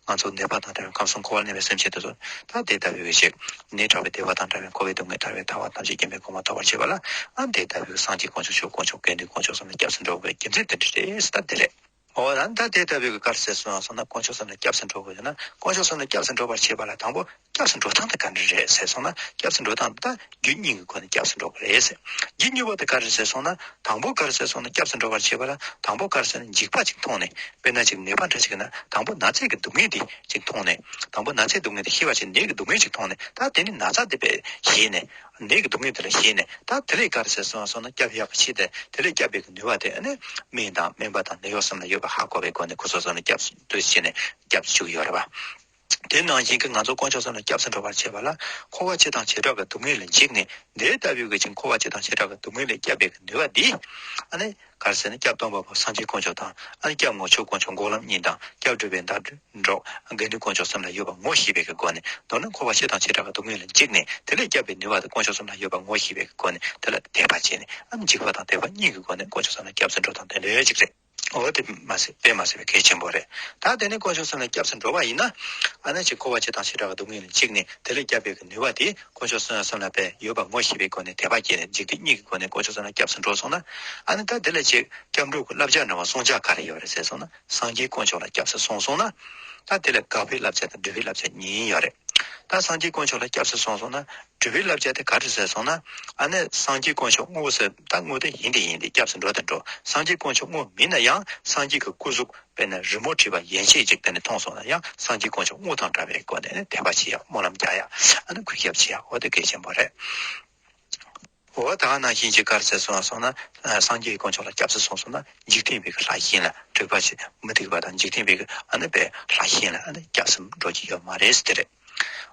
ང་ཚོ་ནད་པ་དང་འདྲ་བའི་ཁམས་གསུམ་འཁོར་བར་གནས་པའི་སེམས་ཅན་དེ་ཚོ། ད་དེ་ལྟ་བུའི་ཞིག་ནད་དྲག་པའི་བདེ་བ་དང་འདྲ་བའི་འཁོར་བའི་སྡུག་བསྔལ་ཐར་བའི་ཐར་པ་ཐམས་ཅད་མཁྱེན་པའི་གོ་འཕང་ཐོབ་པར་བྱེད་པ་ལ། ཨ་དེ་ལྟ་བུའི་སངས་རྒྱས་དཀོན་མཆོག། ཆོས་དཀོན་མཆོག། དགེ་འདུན་དཀོན་མཆོག་གསུམ་ལ་སྐྱབས་སུ་འགྲོ་དགོས་པའི་རྒྱུ་མཚན་དེ་འདྲ་རེད། ད་དེ་རེད། འོ་ན་ད་དེ་ལྟ་བུའི་གི་ག་རེ་ཟེར་སོང་སོང་ན། དཀོན་མཆོག་གསུམ་ལ་སྐྱབས་སུ་འགྲོ་དགོས་ཟེར་ན། དཀོན་མཆོག་གསུམ་ལ་སྐྱབས་སུ་འགྲོ་བར་བྱེད་པ་ལ་དང་པོ་སྐྱབས་སུ་འགྲོ་སྟངས་དེ་ག་འདྲ་རེད་ཟེར་སོང་ན། སྐྱབས་སུ་འགྲོ་སྟངས་དེ་ད་རྒྱུ་གཉིས་ཀྱི་སྒོ་ནས་སྐྱབས་སུ་འགྲོ་དགོས་རེད་ཟེར། རྒྱུ་གཉིས་པོ་དེ་ག་རེ་ཟེར་སོང་ན། དང་པོ་ག་རེ་ཟེར་སོང་ན། སྐྱབས་སུ་འགྲོ་བར་བྱེད་པ་ལ་དང་པོ་ག་རེ་ཟེར་ན། འཇིགས་པ་ཅིག་མཐོང་ནས། དཔེར་ན་ཅིག་ནད་པ་འདྲ་ཞིག་ཡིན་ན་དང་པོ་ན་ཚའི་གི་སྡུག་བསྔལ་དེ་ཅིག་མཐོང་ནས། དང་པོ་ན་ཚའི་སྡུག་བསྔལ་དེ་ཤེས་པ་བྱས། ནད་ཀྱི་སྡུག་བསྔལ་ཅིག་མཐོང་ནས། ད་དེ་ནི་ན་ཚ་དེ་དཔེ་ཤེས་ནས། ནད་ཀྱི་སྡུག་བསྔལ་དེ་ལ་ཞེན་ནས། ད་དེ་ལས་ག་རེ་ཟེར་སོང་སོང་ན། སྐྱབས་ཡག་པ་ཕྱིས་ཏེ་དེ་ལས་སྐྱབས་པའི་གི་ནུས་པ་དེ་ནི་སྨན་དང་སྨན་པ་དང་ནད་གཡོག་གསུམ་ལ་ཡོད་པ་ཧ་གོ་བའི་སྒོ་ནས། ཁོ་ཚོ་ཚོ་ནི་སྐྱབས་སུ་འདུ་བྱས་ནས་སྐྱབས་སུ་འཇུག་ཡོད་རེད་པ། དེ་ནང་བཞིན་གྱི་ང་ཚོ་དཀོན་མཆོག་གསུམ་ལ་སྐྱབས་སུ་འགྲོ་བར་བྱེད་པ་ལ། འཁོར་བ་སྤྱི་དང་བྱེ་བྲག་གི་སྡུག་བསྔལ་ལས་འཇིགས་ནས། དེ་ལྟ་བུའི་གི་ཅིག་འཁོར་བ་སྤྱི་དང་བྱེ་བྲག་གི་སྡུག་བསྔལ་ལས་སྐྱབས་པའི་གི་ནུས་པ་འདི། ཨ་ནི་ག་རེ་ཟེར་ན། སྐྱབས་སྟོན་པ་པོ་སངས་རྒྱས་དཀོན་མཆོག་དང་། ཨ་ནི་སྐྱབས་དངོས་ཆོས་དཀོན་མཆོག་འགོག་ལམ་གཉིས་དང་། སྐྱབས་སྒྲུབ་པའི་ཟླ་གྲོགས་དགེ་འདུན་དཀོན་མཆོག་གསུམ་ལ་ཡོད་པ་ངོ་ཤེས་པའི་གི་སྒོ་ནས། མདོར་ན་འཁོར་བ་སྤྱི་དང་བྱེ་བྲག་གི་སྡུག་བསྔལ་ལས་འཇིགས་ནས། དེ་ལས་སྐྱབས་པའི་ནུས་པ་དེ་དཀོན་མཆོག་གསུམ་ལ་ཡོད་པ་ངོ་ཤེས་པའི་གི་སྒོ་ནས། དེ་ལ་དད་པ་བྱས་ནས། ཨ་ནི་འཇིགས་པ་དང་དད་པ་གཉིས་ཀྱི་སྒོ་ནས་དཀོན་མཆོག་གསུམ་ལ་སྐྱབས་སུ་འགྲོ་སྟངས་དེ་འདྲ་ཅིག་རེད། འོ་དེ་མ་ཟད། དཔེ་མ་ཟད་པའི་གལ་ཆེན་པོ་རེད། ད་དེ་ནས་དཀོན་མཆོག་གསུམ་ལ་སྐྱབས་སུ་འགྲོ་བ་ཡིན་ན། ཨ་ནི་ཅིག་འཁོར་བ་སྤྱི་དང་བྱེ་བྲག་གི་སྡུག་བསྔལ་ལས་འཇིགས་ནས། དེ་ལས་སྐྱབས་པའི་གི་ནུས་པ་དེ་དཀོན་མཆོག་གསུམ་ལ་དཔེ་ཡོད་པ་ངོ་ཤེས་པའི་སྒོ་ནས། དད་པ་བསྐྱེད་ནས། འཇིག་རྟེན་གཉིས་ཀྱི་སྒོ་ནས་དཀོན་མཆོག་གསུམ་ལ་སྐྱབས་སུ་འགྲོ་སོང་ན། ཨ་ནི་ད་དེ་ལས་ཅིག་སྐྱབས་འགྲོ་གི་བསླབ་བྱ་འདྲ་བ་བསྲུང་བྱ་ག་རེ་ཡོད་རེད་ཟེར་སོང་ན། སངས་རྒྱས་དཀོན་མཆོག་ལ་སྐྱབས་སུ་སོང་སོང་ན། ད་དེ་ལ་དགག་པའི་བསླབ་བྱ་དང་སྒྲུབ་པའི་བསླབ་བྱ་གཉིས་ཡོད་རེད། ད་སངས་རྒྱས་དཀོན་མཆོག་ལ་སྐྱབས་སུ་སོང་སོང་ན། སྒྲུབ་པའི་བསླབ་བྱ་དེ་ག་རེ་ཟེར་སོང་ན། ཨ་ནི་སངས་རྒྱས་དཀོན་མཆོག་དངོས་ཟེར། ད་དངོས་དེ་ཡིན་དེ་ཡིན་ཏེ། སྐྱབས་སུ་འགྲོ་དང་འགྲོ། སངས་རྒྱས་དཀོན་མཆོག་དངོས་མིན་ན་ཡང་། སངས་རྒྱས་ཀྱི་སྐུ་གཟུགས་དཔེར་ན་རི་མོ་བྲིས་པ་ཡན་ཆད་ཅིག་དེ་ནས་མཐོང་སོང་ན་ཡང་། སངས་རྒྱས་དཀོན་མཆོག་དངོས་དང་འདྲ་བའི་སྒོ་ནས་དད་པ་བྱེད་ཡག་སྨོན་ལམ་རྒྱག་ཡག་ཨ་ནི་གུས་ཞབས་བྱེད་ཡག་འོ་དེ་གལ་ཆེན་པོ་རེད། འོ་ད་ག་ནང་བཞིན་ཅིག་ག་རེ་ཟེར་སོང་སོང་ན། སངས་རྒྱས་དཀོན་མཆོག་ལ་སྐྱབས་སུ་སོང་སོང་ན། འཇིག་རྟེན་པའི་གི་ལྷ་གཞན་ལ། སྒྲིབ་པ་ཅིག་མུ་སྟེགས་པ་དང་འཇིག་རྟེན་པའི་གི་ཨ་ནི་པའི་ལྷ་གཞན་ལ་ཨ་ནི་སྐྱབས་སུ་འགྲོ་གི་ཡོད་མ་རེད་ཟེར་དེ་རེད།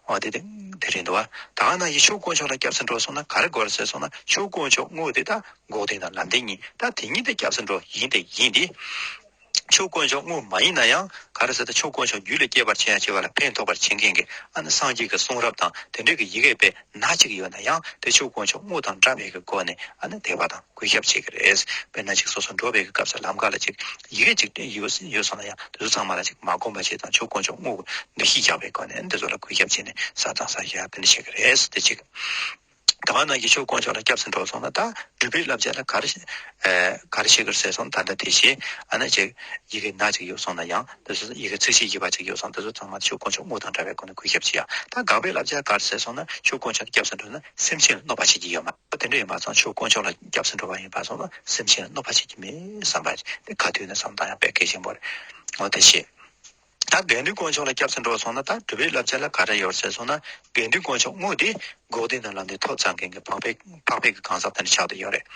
འོ་དེ་དེ་དེ་རེད་འདུག་བ། ད་ག་ནང་བཞིན་ཆོས་དཀོན་མཆོག་ལ་སྐྱབས་སུ་འགྲོ་སོང་ན་ག་རེ་དགོས་རེད་ཟེར་སོང་ན། ཆོས་དཀོན་མཆོག་དངོས་དེ་ད་འགོག་བདེན་དང་ལམ་བདེན་གཉིས། ད་དེ་གཉིས་དེ་སྐྱབས་སུ་འགྲོ་ཡིན་དེ་ཡིན་ཏེ། ཆོས་དཀོན་མཆོག་དངོས་མ་ཡིན་ན་ཡང་ག་རེ་ཟེར་ན། ཆོས་དཀོན་མཆོག་རྒྱུད་ལ་སྐྱེ་བར་བྱེད་ཡང་བྱེད་པ་ལ་ཕན་ཐོགས་པར་བྱེད་མཁན་གྱི་ཨ་ནི་སངས་རྒྱས་ཀྱི་གསུང་རབ་དང་དེ་འདྲའི་གི་ཡི་གེ་དཔེ་སྣ་གཅིག་ཡོད་ན་ཡང་། དེ་ཆོས་དཀོན་མཆོག་དངོས་དང་འདྲ་བའི་གི་སྒོ་ནས་ཨ་ནི་དད་པ་དང་གུས་ཞབས་བྱེད་ཀྱི་རེད། དཔེར་ན་ཅིག་སོ་སོ་འགྲོ་བའི་གི་སྐབས་སུ་ལམ་ཁ་ལ་ཅིག་ཡི་གེ་ཅིག་ཡོད་ཡོད་སོང་ན་ཡང་། དེ་ཚོ་ཚང་མ་ལ་ཅིག་མ་བསྒོམ་པ་བྱས་དང་། ཆོས་དཀོན་མཆོག་དངོས་ཀྱི་འདུ་ཤེས་བཞག་པའི་སྒོ་ནས་དེ་ཚོ་ལ་གུས་ཞབས་བྱས་ནས་ཟ་དང་ཟ་ཡག་དེ་འདྲ་བྱེད་ཀྱི་རེད། དེ་གཅིག་ད་ག་ནང་བཞིན་ཆོས་དཀོན་མཆོག་ལ་སྐྱབས་སུ་འགྲོ་སོང་ན། ད་སྒྲུབ་པའི་བསླབ་བྱ་ལ་ག་རེ་ཨ་ག་རེ་བྱེད་དགོས་ཟེར་སོང་ན། ད་ལྟ་དེ་བཞིན་ཨ་ནི་ཅིག་ཡི་གེ་སྣ་གཅིག་ཡོད་སོང་ན་ཡང་། དེ་ཚོ་ཡི་གེ་ཚིགས་བཅད་བརྒྱད་པ་ཅིག་ཡོད་སོང་། དེ་ཚོ་ཚང་མ་ཆོས་དཀོན་མཆོག་དངོས་དང་འདྲ་བའི་སྒོ་ནས་གུས་ཞབས་བྱེད་ཡག་ད་དགག་པའི་བསླབ་བྱ་ག་རེ་ཟེར་སོང་ན། ཆོས་དཀོན་མཆོག་ལ་སྐྱབས་སུ་འགྲོ་ན་སེམས་ཅན་ལ་གནོད་པ་བྱེད་ཀྱི་ཡོད་མ་རེད། དེ་འདྲ་ཡིན་པ་སོང་། ཆོས་དཀོན་མཆོག་ལ་སྐྱབས་སུ་འགྲོ་བ་ཡིན་པ་སོང་ན་སེམས་ཅན་ལ་གནོད་པ་བྱེད་ཀྱི་མེད་བསམ་པ་དེ་ག་དུས་ནས་བསམ་བཏང་ཡག་དཔེ་གལ་ཆེན་པོ་རེད། འོ་དེ་བཞིན། ད་དགེ་འདུན་དཀོན་མཆོག་ལ་སྐྱབས་སུ་འགྲོ་སོང་ན། ད་སྒྲུབ་པའི་བསླབ་བྱ་ལ་ག་རེ་ཡོད་ཟེར་སོང་ན། དགེ་འདུན་དཀོན་མཆོག་དངོས་དེ་འགོག་བདེན་དང་ལམ་བདེན་ཐོབ་ཚར་མཁན་གྱི་འཕགས་པའི་འཕགས་པའི་གི་གང་ཟག་དེ་འདྲ་ཆགས་བསྡད་ཡོད་རེད།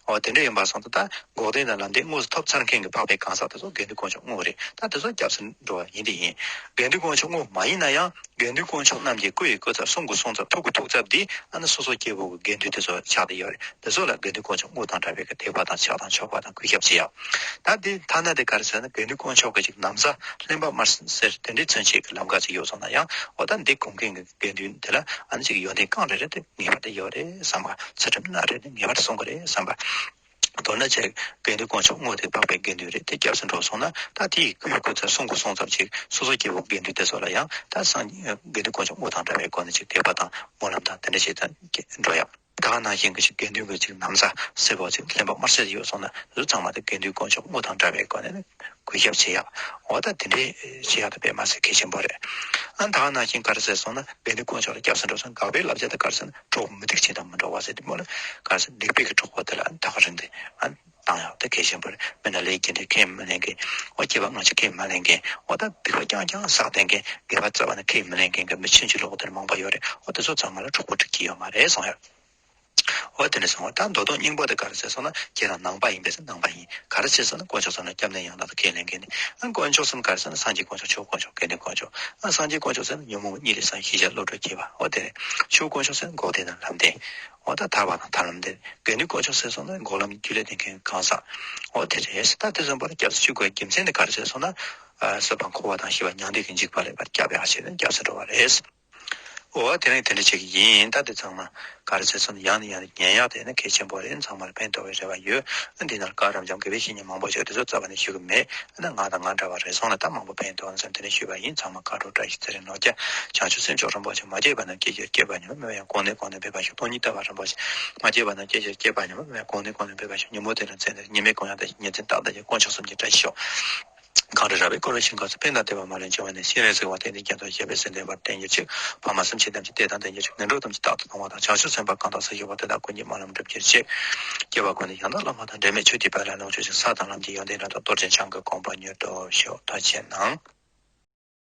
འོ་དེ་འདྲ་ཡིན་པ་སོང་ཙང་། ད་འགོག་བདེན་དང་ལམ་བདེན་དངོས་སུ་ཐོབ་ཚར་མཁན་གྱི་འཕགས་པའི་གང་ཟག་དེ་ཚོ་དགེ་འདུན་དཀོན་མཆོག་དངོས་རེད། ད་དེ་ཚོ་སྐྱབས་སུ་འགྲོ་བ་ཡིན་དེ་ཡིན། དགེ་འདུན་དཀོན་མཆོག་དངོས་མ་ཡིན་ན་ཡང་། དགེ་འདུན་དཀོན་མཆོག་རྣམས་ཀྱི་སྐུ་ཡི་སྐུ་ཚབ། གསུང་གི་གསུང་ཚབ། ཐུགས་ཀྱི་ཐུགས་ཚབ་འདི་ཨ་ནི་སོ་སོ་སྐྱེ་བོ་གི་དགེ་འདུན་དེ་ཚོ་ཆགས་བསྡད་ཡོད་རེད། དེ་ཚོ་ལ་དགེ་འདུན་དཀོན་མཆོག་དངོས་དང་འདྲ་བའི་གི་དད་པ་དང་ཕྱག་དང་མཆོད་པ་དང་གུས་ཞབས་བྱེད་ཡག་ད་འདི་ཐ་ན་དེ་ག་རེ་ཟེར་ན། དགེ་འདུན་དཀོན་མཆོག་གི་ཅིག་ན་བཟའ་ལྷན་པ་དམར་སེར་དེ་འདྲའི་མཚོན་བྱེད་ཀྱི་ལམ་ཁ་ཅིག་ཡོད་སོང་ན་ཡང་། འོ་ད་འདི་སྒོམ་མཁན་གྱི་དགེ་འདུན་དེ་ལ་ཨ་ནི་ཅིག་ཡོན་ཏན་གང་རེ་རེ་དེ་ངེས་པར་དུ་ཡོད་རེད་བསམ་པ། ཚུལ་ཁྲིམས་སྣ་རེ་རེ་ངེས་པར་དུ་སྲུང་གི་རེད་བསམ་པ། མདོར་ན་ཅིག་དགེ་འདུན་དཀོན་མཆོག་དངོས་དེ་འཕགས་པའི་དགེ་འདུན་རེད། དེ་སྐྱབས་སུ་འགྲོ་སོང་ན། ད་དེ་ཡི་སྐུའི་སྐུ་ཚབ། གསུང་གི་གསུང་ཚབ་ཅིག་སོ་སོ་སྐྱེ་བོ་དགེ་འདུན་དེ་ཚོ་ལ་ཡང་། ད་སངས་དགེ་འདུན་དཀོན་མཆོག་དངོས་དང་འདྲ་བའི་སྒོ་ནས་ཅིག་དད་པ་དང་སྨོན་ལམ་དང་དེ་འདྲ་བྱེད་དང་འགྲོ་ཡག་ད་ག་ནང་བཞིན་གྱི་ཅིག་དགེ་འདུན་གྱི་ཅིག་ན་བཟའ་སེར་པོ་ཅིག་ལྷན་པ་དམར་སེར་ཡོད་སོང་ན། དེ་ཚོ་ཚང་མ་དེ་དགེ་འདུན་དཀོན་མཆོག་དངོས་དང་འདྲ་བའི་སྒོ་ནས་ནི་གུས་ཞབས་བྱེད་ཡག་འོ་ད་དེ་འདྲའི་བྱེད་ཡག་དེ་དཔེ་མ་སྲིད་གལ་ཆེན་པོ་རེད། ཨ་ད་ག་ནང་བཞིན་ག་རེ་ཟེར་སོང་ན། དགེ་འདུན་དཀོན་མཆོག་ལ་སྐྱབས་སུ་འགྲོ་སོང་། དགག་པའི་བསླབ་བྱ་དེ་ག་རེ་ཟེར་ན། གྲོགས་མུ་སྟེགས་བྱེད་དང་མི་འགྲོགས་པ་ཟེར་དེ་མོ་ལ། ག་རེ་ཟེར། སྡིག་པའི་གི་གྲོགས་པོ་དེ་ལ་ད་ག་རིང་དེ་ཨ་ བཏང་ཡག་དེ་གལ་ཆེན་པོ་རེད། མི་ན་ལས་ཀྱི་འདྲ་ཁས་མི་ལེན་མཁན། འོ་སྐྱེ་བ་སྔ་ཕྱི་ཁས་མི་ལེན་མཁན། འོ་ད་སྡིག་པ་རྐྱང་རྐྱང་བསགས་བསྡད་མཁན། དགེ་བ་རྩ་བ་ནས་ཁས་མི་ལེན་མཁན་གྱི་མི་ཆུང་ཆུང་ལོག་དེར་མང་པོ་ཡོད་རེད། འོ་དེ་ཚོ་ཚང་མ་ལ་གྲོགས་པོ་སྒྲིག་གི་ཡོད་མ་རེད་གསུངས་ཡོད། འོ་དེ་འདྲ་སོང་བ། ད་མདོ་སྟོང་སྙིང་པོ་དེ་ག་རེ་ཟེར་སོང་ན། ཁྱེད་རང་ནང་པ་ཡིན་པས་ཟེར་ནང་པ་ཡིན། ག་རེ་ཟེར་སོང་ན་དཀོན་མཆོག་གསུམ་ལ་སྐྱབས་གནས་ཡང་དག་ཏུ་ཁས་ལེན་མཁན་ནི། ཨ་དཀོན་མཆོག་གསུམ་ག་རེ་ཟེར་ན་སངས་རྒྱས་དཀོན་མཆོག་ཆོས་དཀོན་མཆོག་དགེ་འདུན་དཀོན་མཆོག་ཨ་སངས་རྒྱས་དཀོན་མཆོག་ཟེར་ན་ཉོན་མོངས་གཉིད་ལས་སངས་ཤེས་བྱ་བློ་གྲོས་སྐྱེས་པ། འོ་དེ་རེད། ཆོས་དཀོན་མཆོག་ཟེར་ན་འགོག་བདེན་དང་ལམ་བདེན། འོ་ད་ཐར་པ་དང་ཐར་ལམ་བདེན། དགེ་འདུན་དཀོན་མཆོག་ཟེར་སོང་ན་འགོག་ལམ་རྒྱུད་ལས་བདེན་མཁན་གང་ཟག་འོ་དེ་རེད། ད་དེ་ཙམ་པར་སྐྱབས་སུ་མཆི་དགོས་རྒྱུ་མཚན་དེ་ག་རེ་ཟེར་སོང་ན། ཨ་སྲིད་པ་འཁོར་བ་དང་ཞི་བ་མྱང་འདས་ཀྱི་འཇིགས་པ་ལས་ཕར་སྐྱབས་ཡག་བྱས་ནས་སྐྱབས་སུ་འགྲོ་བ་རེད། འོ་དེ་རིང་དེ་འདྲ་བྱེད་ཀྱི་ཡིན། ད་དེ་ཚང་མ་ག་རེ་ཟེར་སོང་ན་ཡང་ནས་ཡང་ནས་ཉན་ཡག་དེ་ནི་གལ་ཆེན་པོ་རེད། ཚང་མར་ཕན་ཐོགས་པའི་རེ་བ་ཡོད། འདི་ནང་བཀའ་རབ་འབྱམས་དགེ་བའི་བཤེས་གཉེན་མང་པོ་ཞིག་དེ་ཚོ་རྩ་བ་ནས་ཞུ་གི་མེད། ང་དང་ང་འདྲ་བ་རེ་ཟུང་ལ་ད་མང་པོ་ཕན་ཐོགས་ན་བསམ་དེ་ནས་ཞུས་པ་ཡིན། ཚང་མ་ཁ་དྲོ་བཀྲ་ཤིས་ཚེ་རིང་ནོར་རྒྱས། བྱང་ཆུབ་སེམས་མཆོག་རིན་པོ་ཆེ། མ་སྐྱེས་པ་རྣམས་སྐྱེ་ཞིང་སྐྱེས་པ་ཉིད་མ་མེད་པ་ཡང་། གོང་ནས་གོང་དུ་འཕེལ་བར་ཤོག །སྟོང་ཉིད་ལྟ་བ་རིན་པོ་ཆེ། མ་སྐྱེས་པ་རྣམས་སྐྱེ་ཞིང་སྐྱེས་པ་ཉིད་མ་མེད་པ་ཡང་། གོང་ནས་གོང་དུ་འཕེལ་བར་ཤོག །ཉོན་མོངས་དེ་ལ་འཛིན་ཏེ་ཉེས་དམིགས་གང་ཡང་དག །ཉེར་འཛིན་རྟག་ཏུ་འབྱུང་། དཀོན་མཆོག་གསུམ་གྱི་བཀྲ་ཤིས་ཤོག །གང་དུ་བཞག་པའི་འཁོར་བའི་ཞིང་ཁམས་སུ། ཕན་དང་བདེ་བ་མ་ལུས་འབྱུང་བ་ནས། སྤྱན་རས་གཟིགས་དབང་ལྡན་གྱི་རྒྱ་མཚོ་ཞབས་པད་སྲིད་མཐའི་བར་བརྟན་གྱུར་ཅིག །ཕ་མ་སེམས་ཅན་ཐམས་ཅད་བདེ་དང་ལྡན་གྱུར་ཅིག །ངན་འགྲོ་ཐམས་ཅད་རྟག་ཏུ་སྟོང་བ་དང་། བྱང་ཆུབ་སེམས་དཔའ་གང་དག་བཞུགས་པ། དེ་དག་ཀུན་གྱི་སྨོན་ལམ་འགྲུབ་གྱུར་ཅིག །སྐྱེ་བ་ཀུན་ཏུ་ཡང་དག་བླ་མ་དང་། འབྲལ་མེད་ཆོས་ཀྱི་དཔལ་ལ་ལོངས་སྤྱོད་ཅིང་། ས་དང་ལམ་གྱི་ཡོན་ཏན་རབ་ཏུ་རྟོགས་ཤིང་། བྱང་གི་གོ་འཕང་མྱུར་ཐོབ་ཤོག །ཐུགས་རྗེ་གནང་།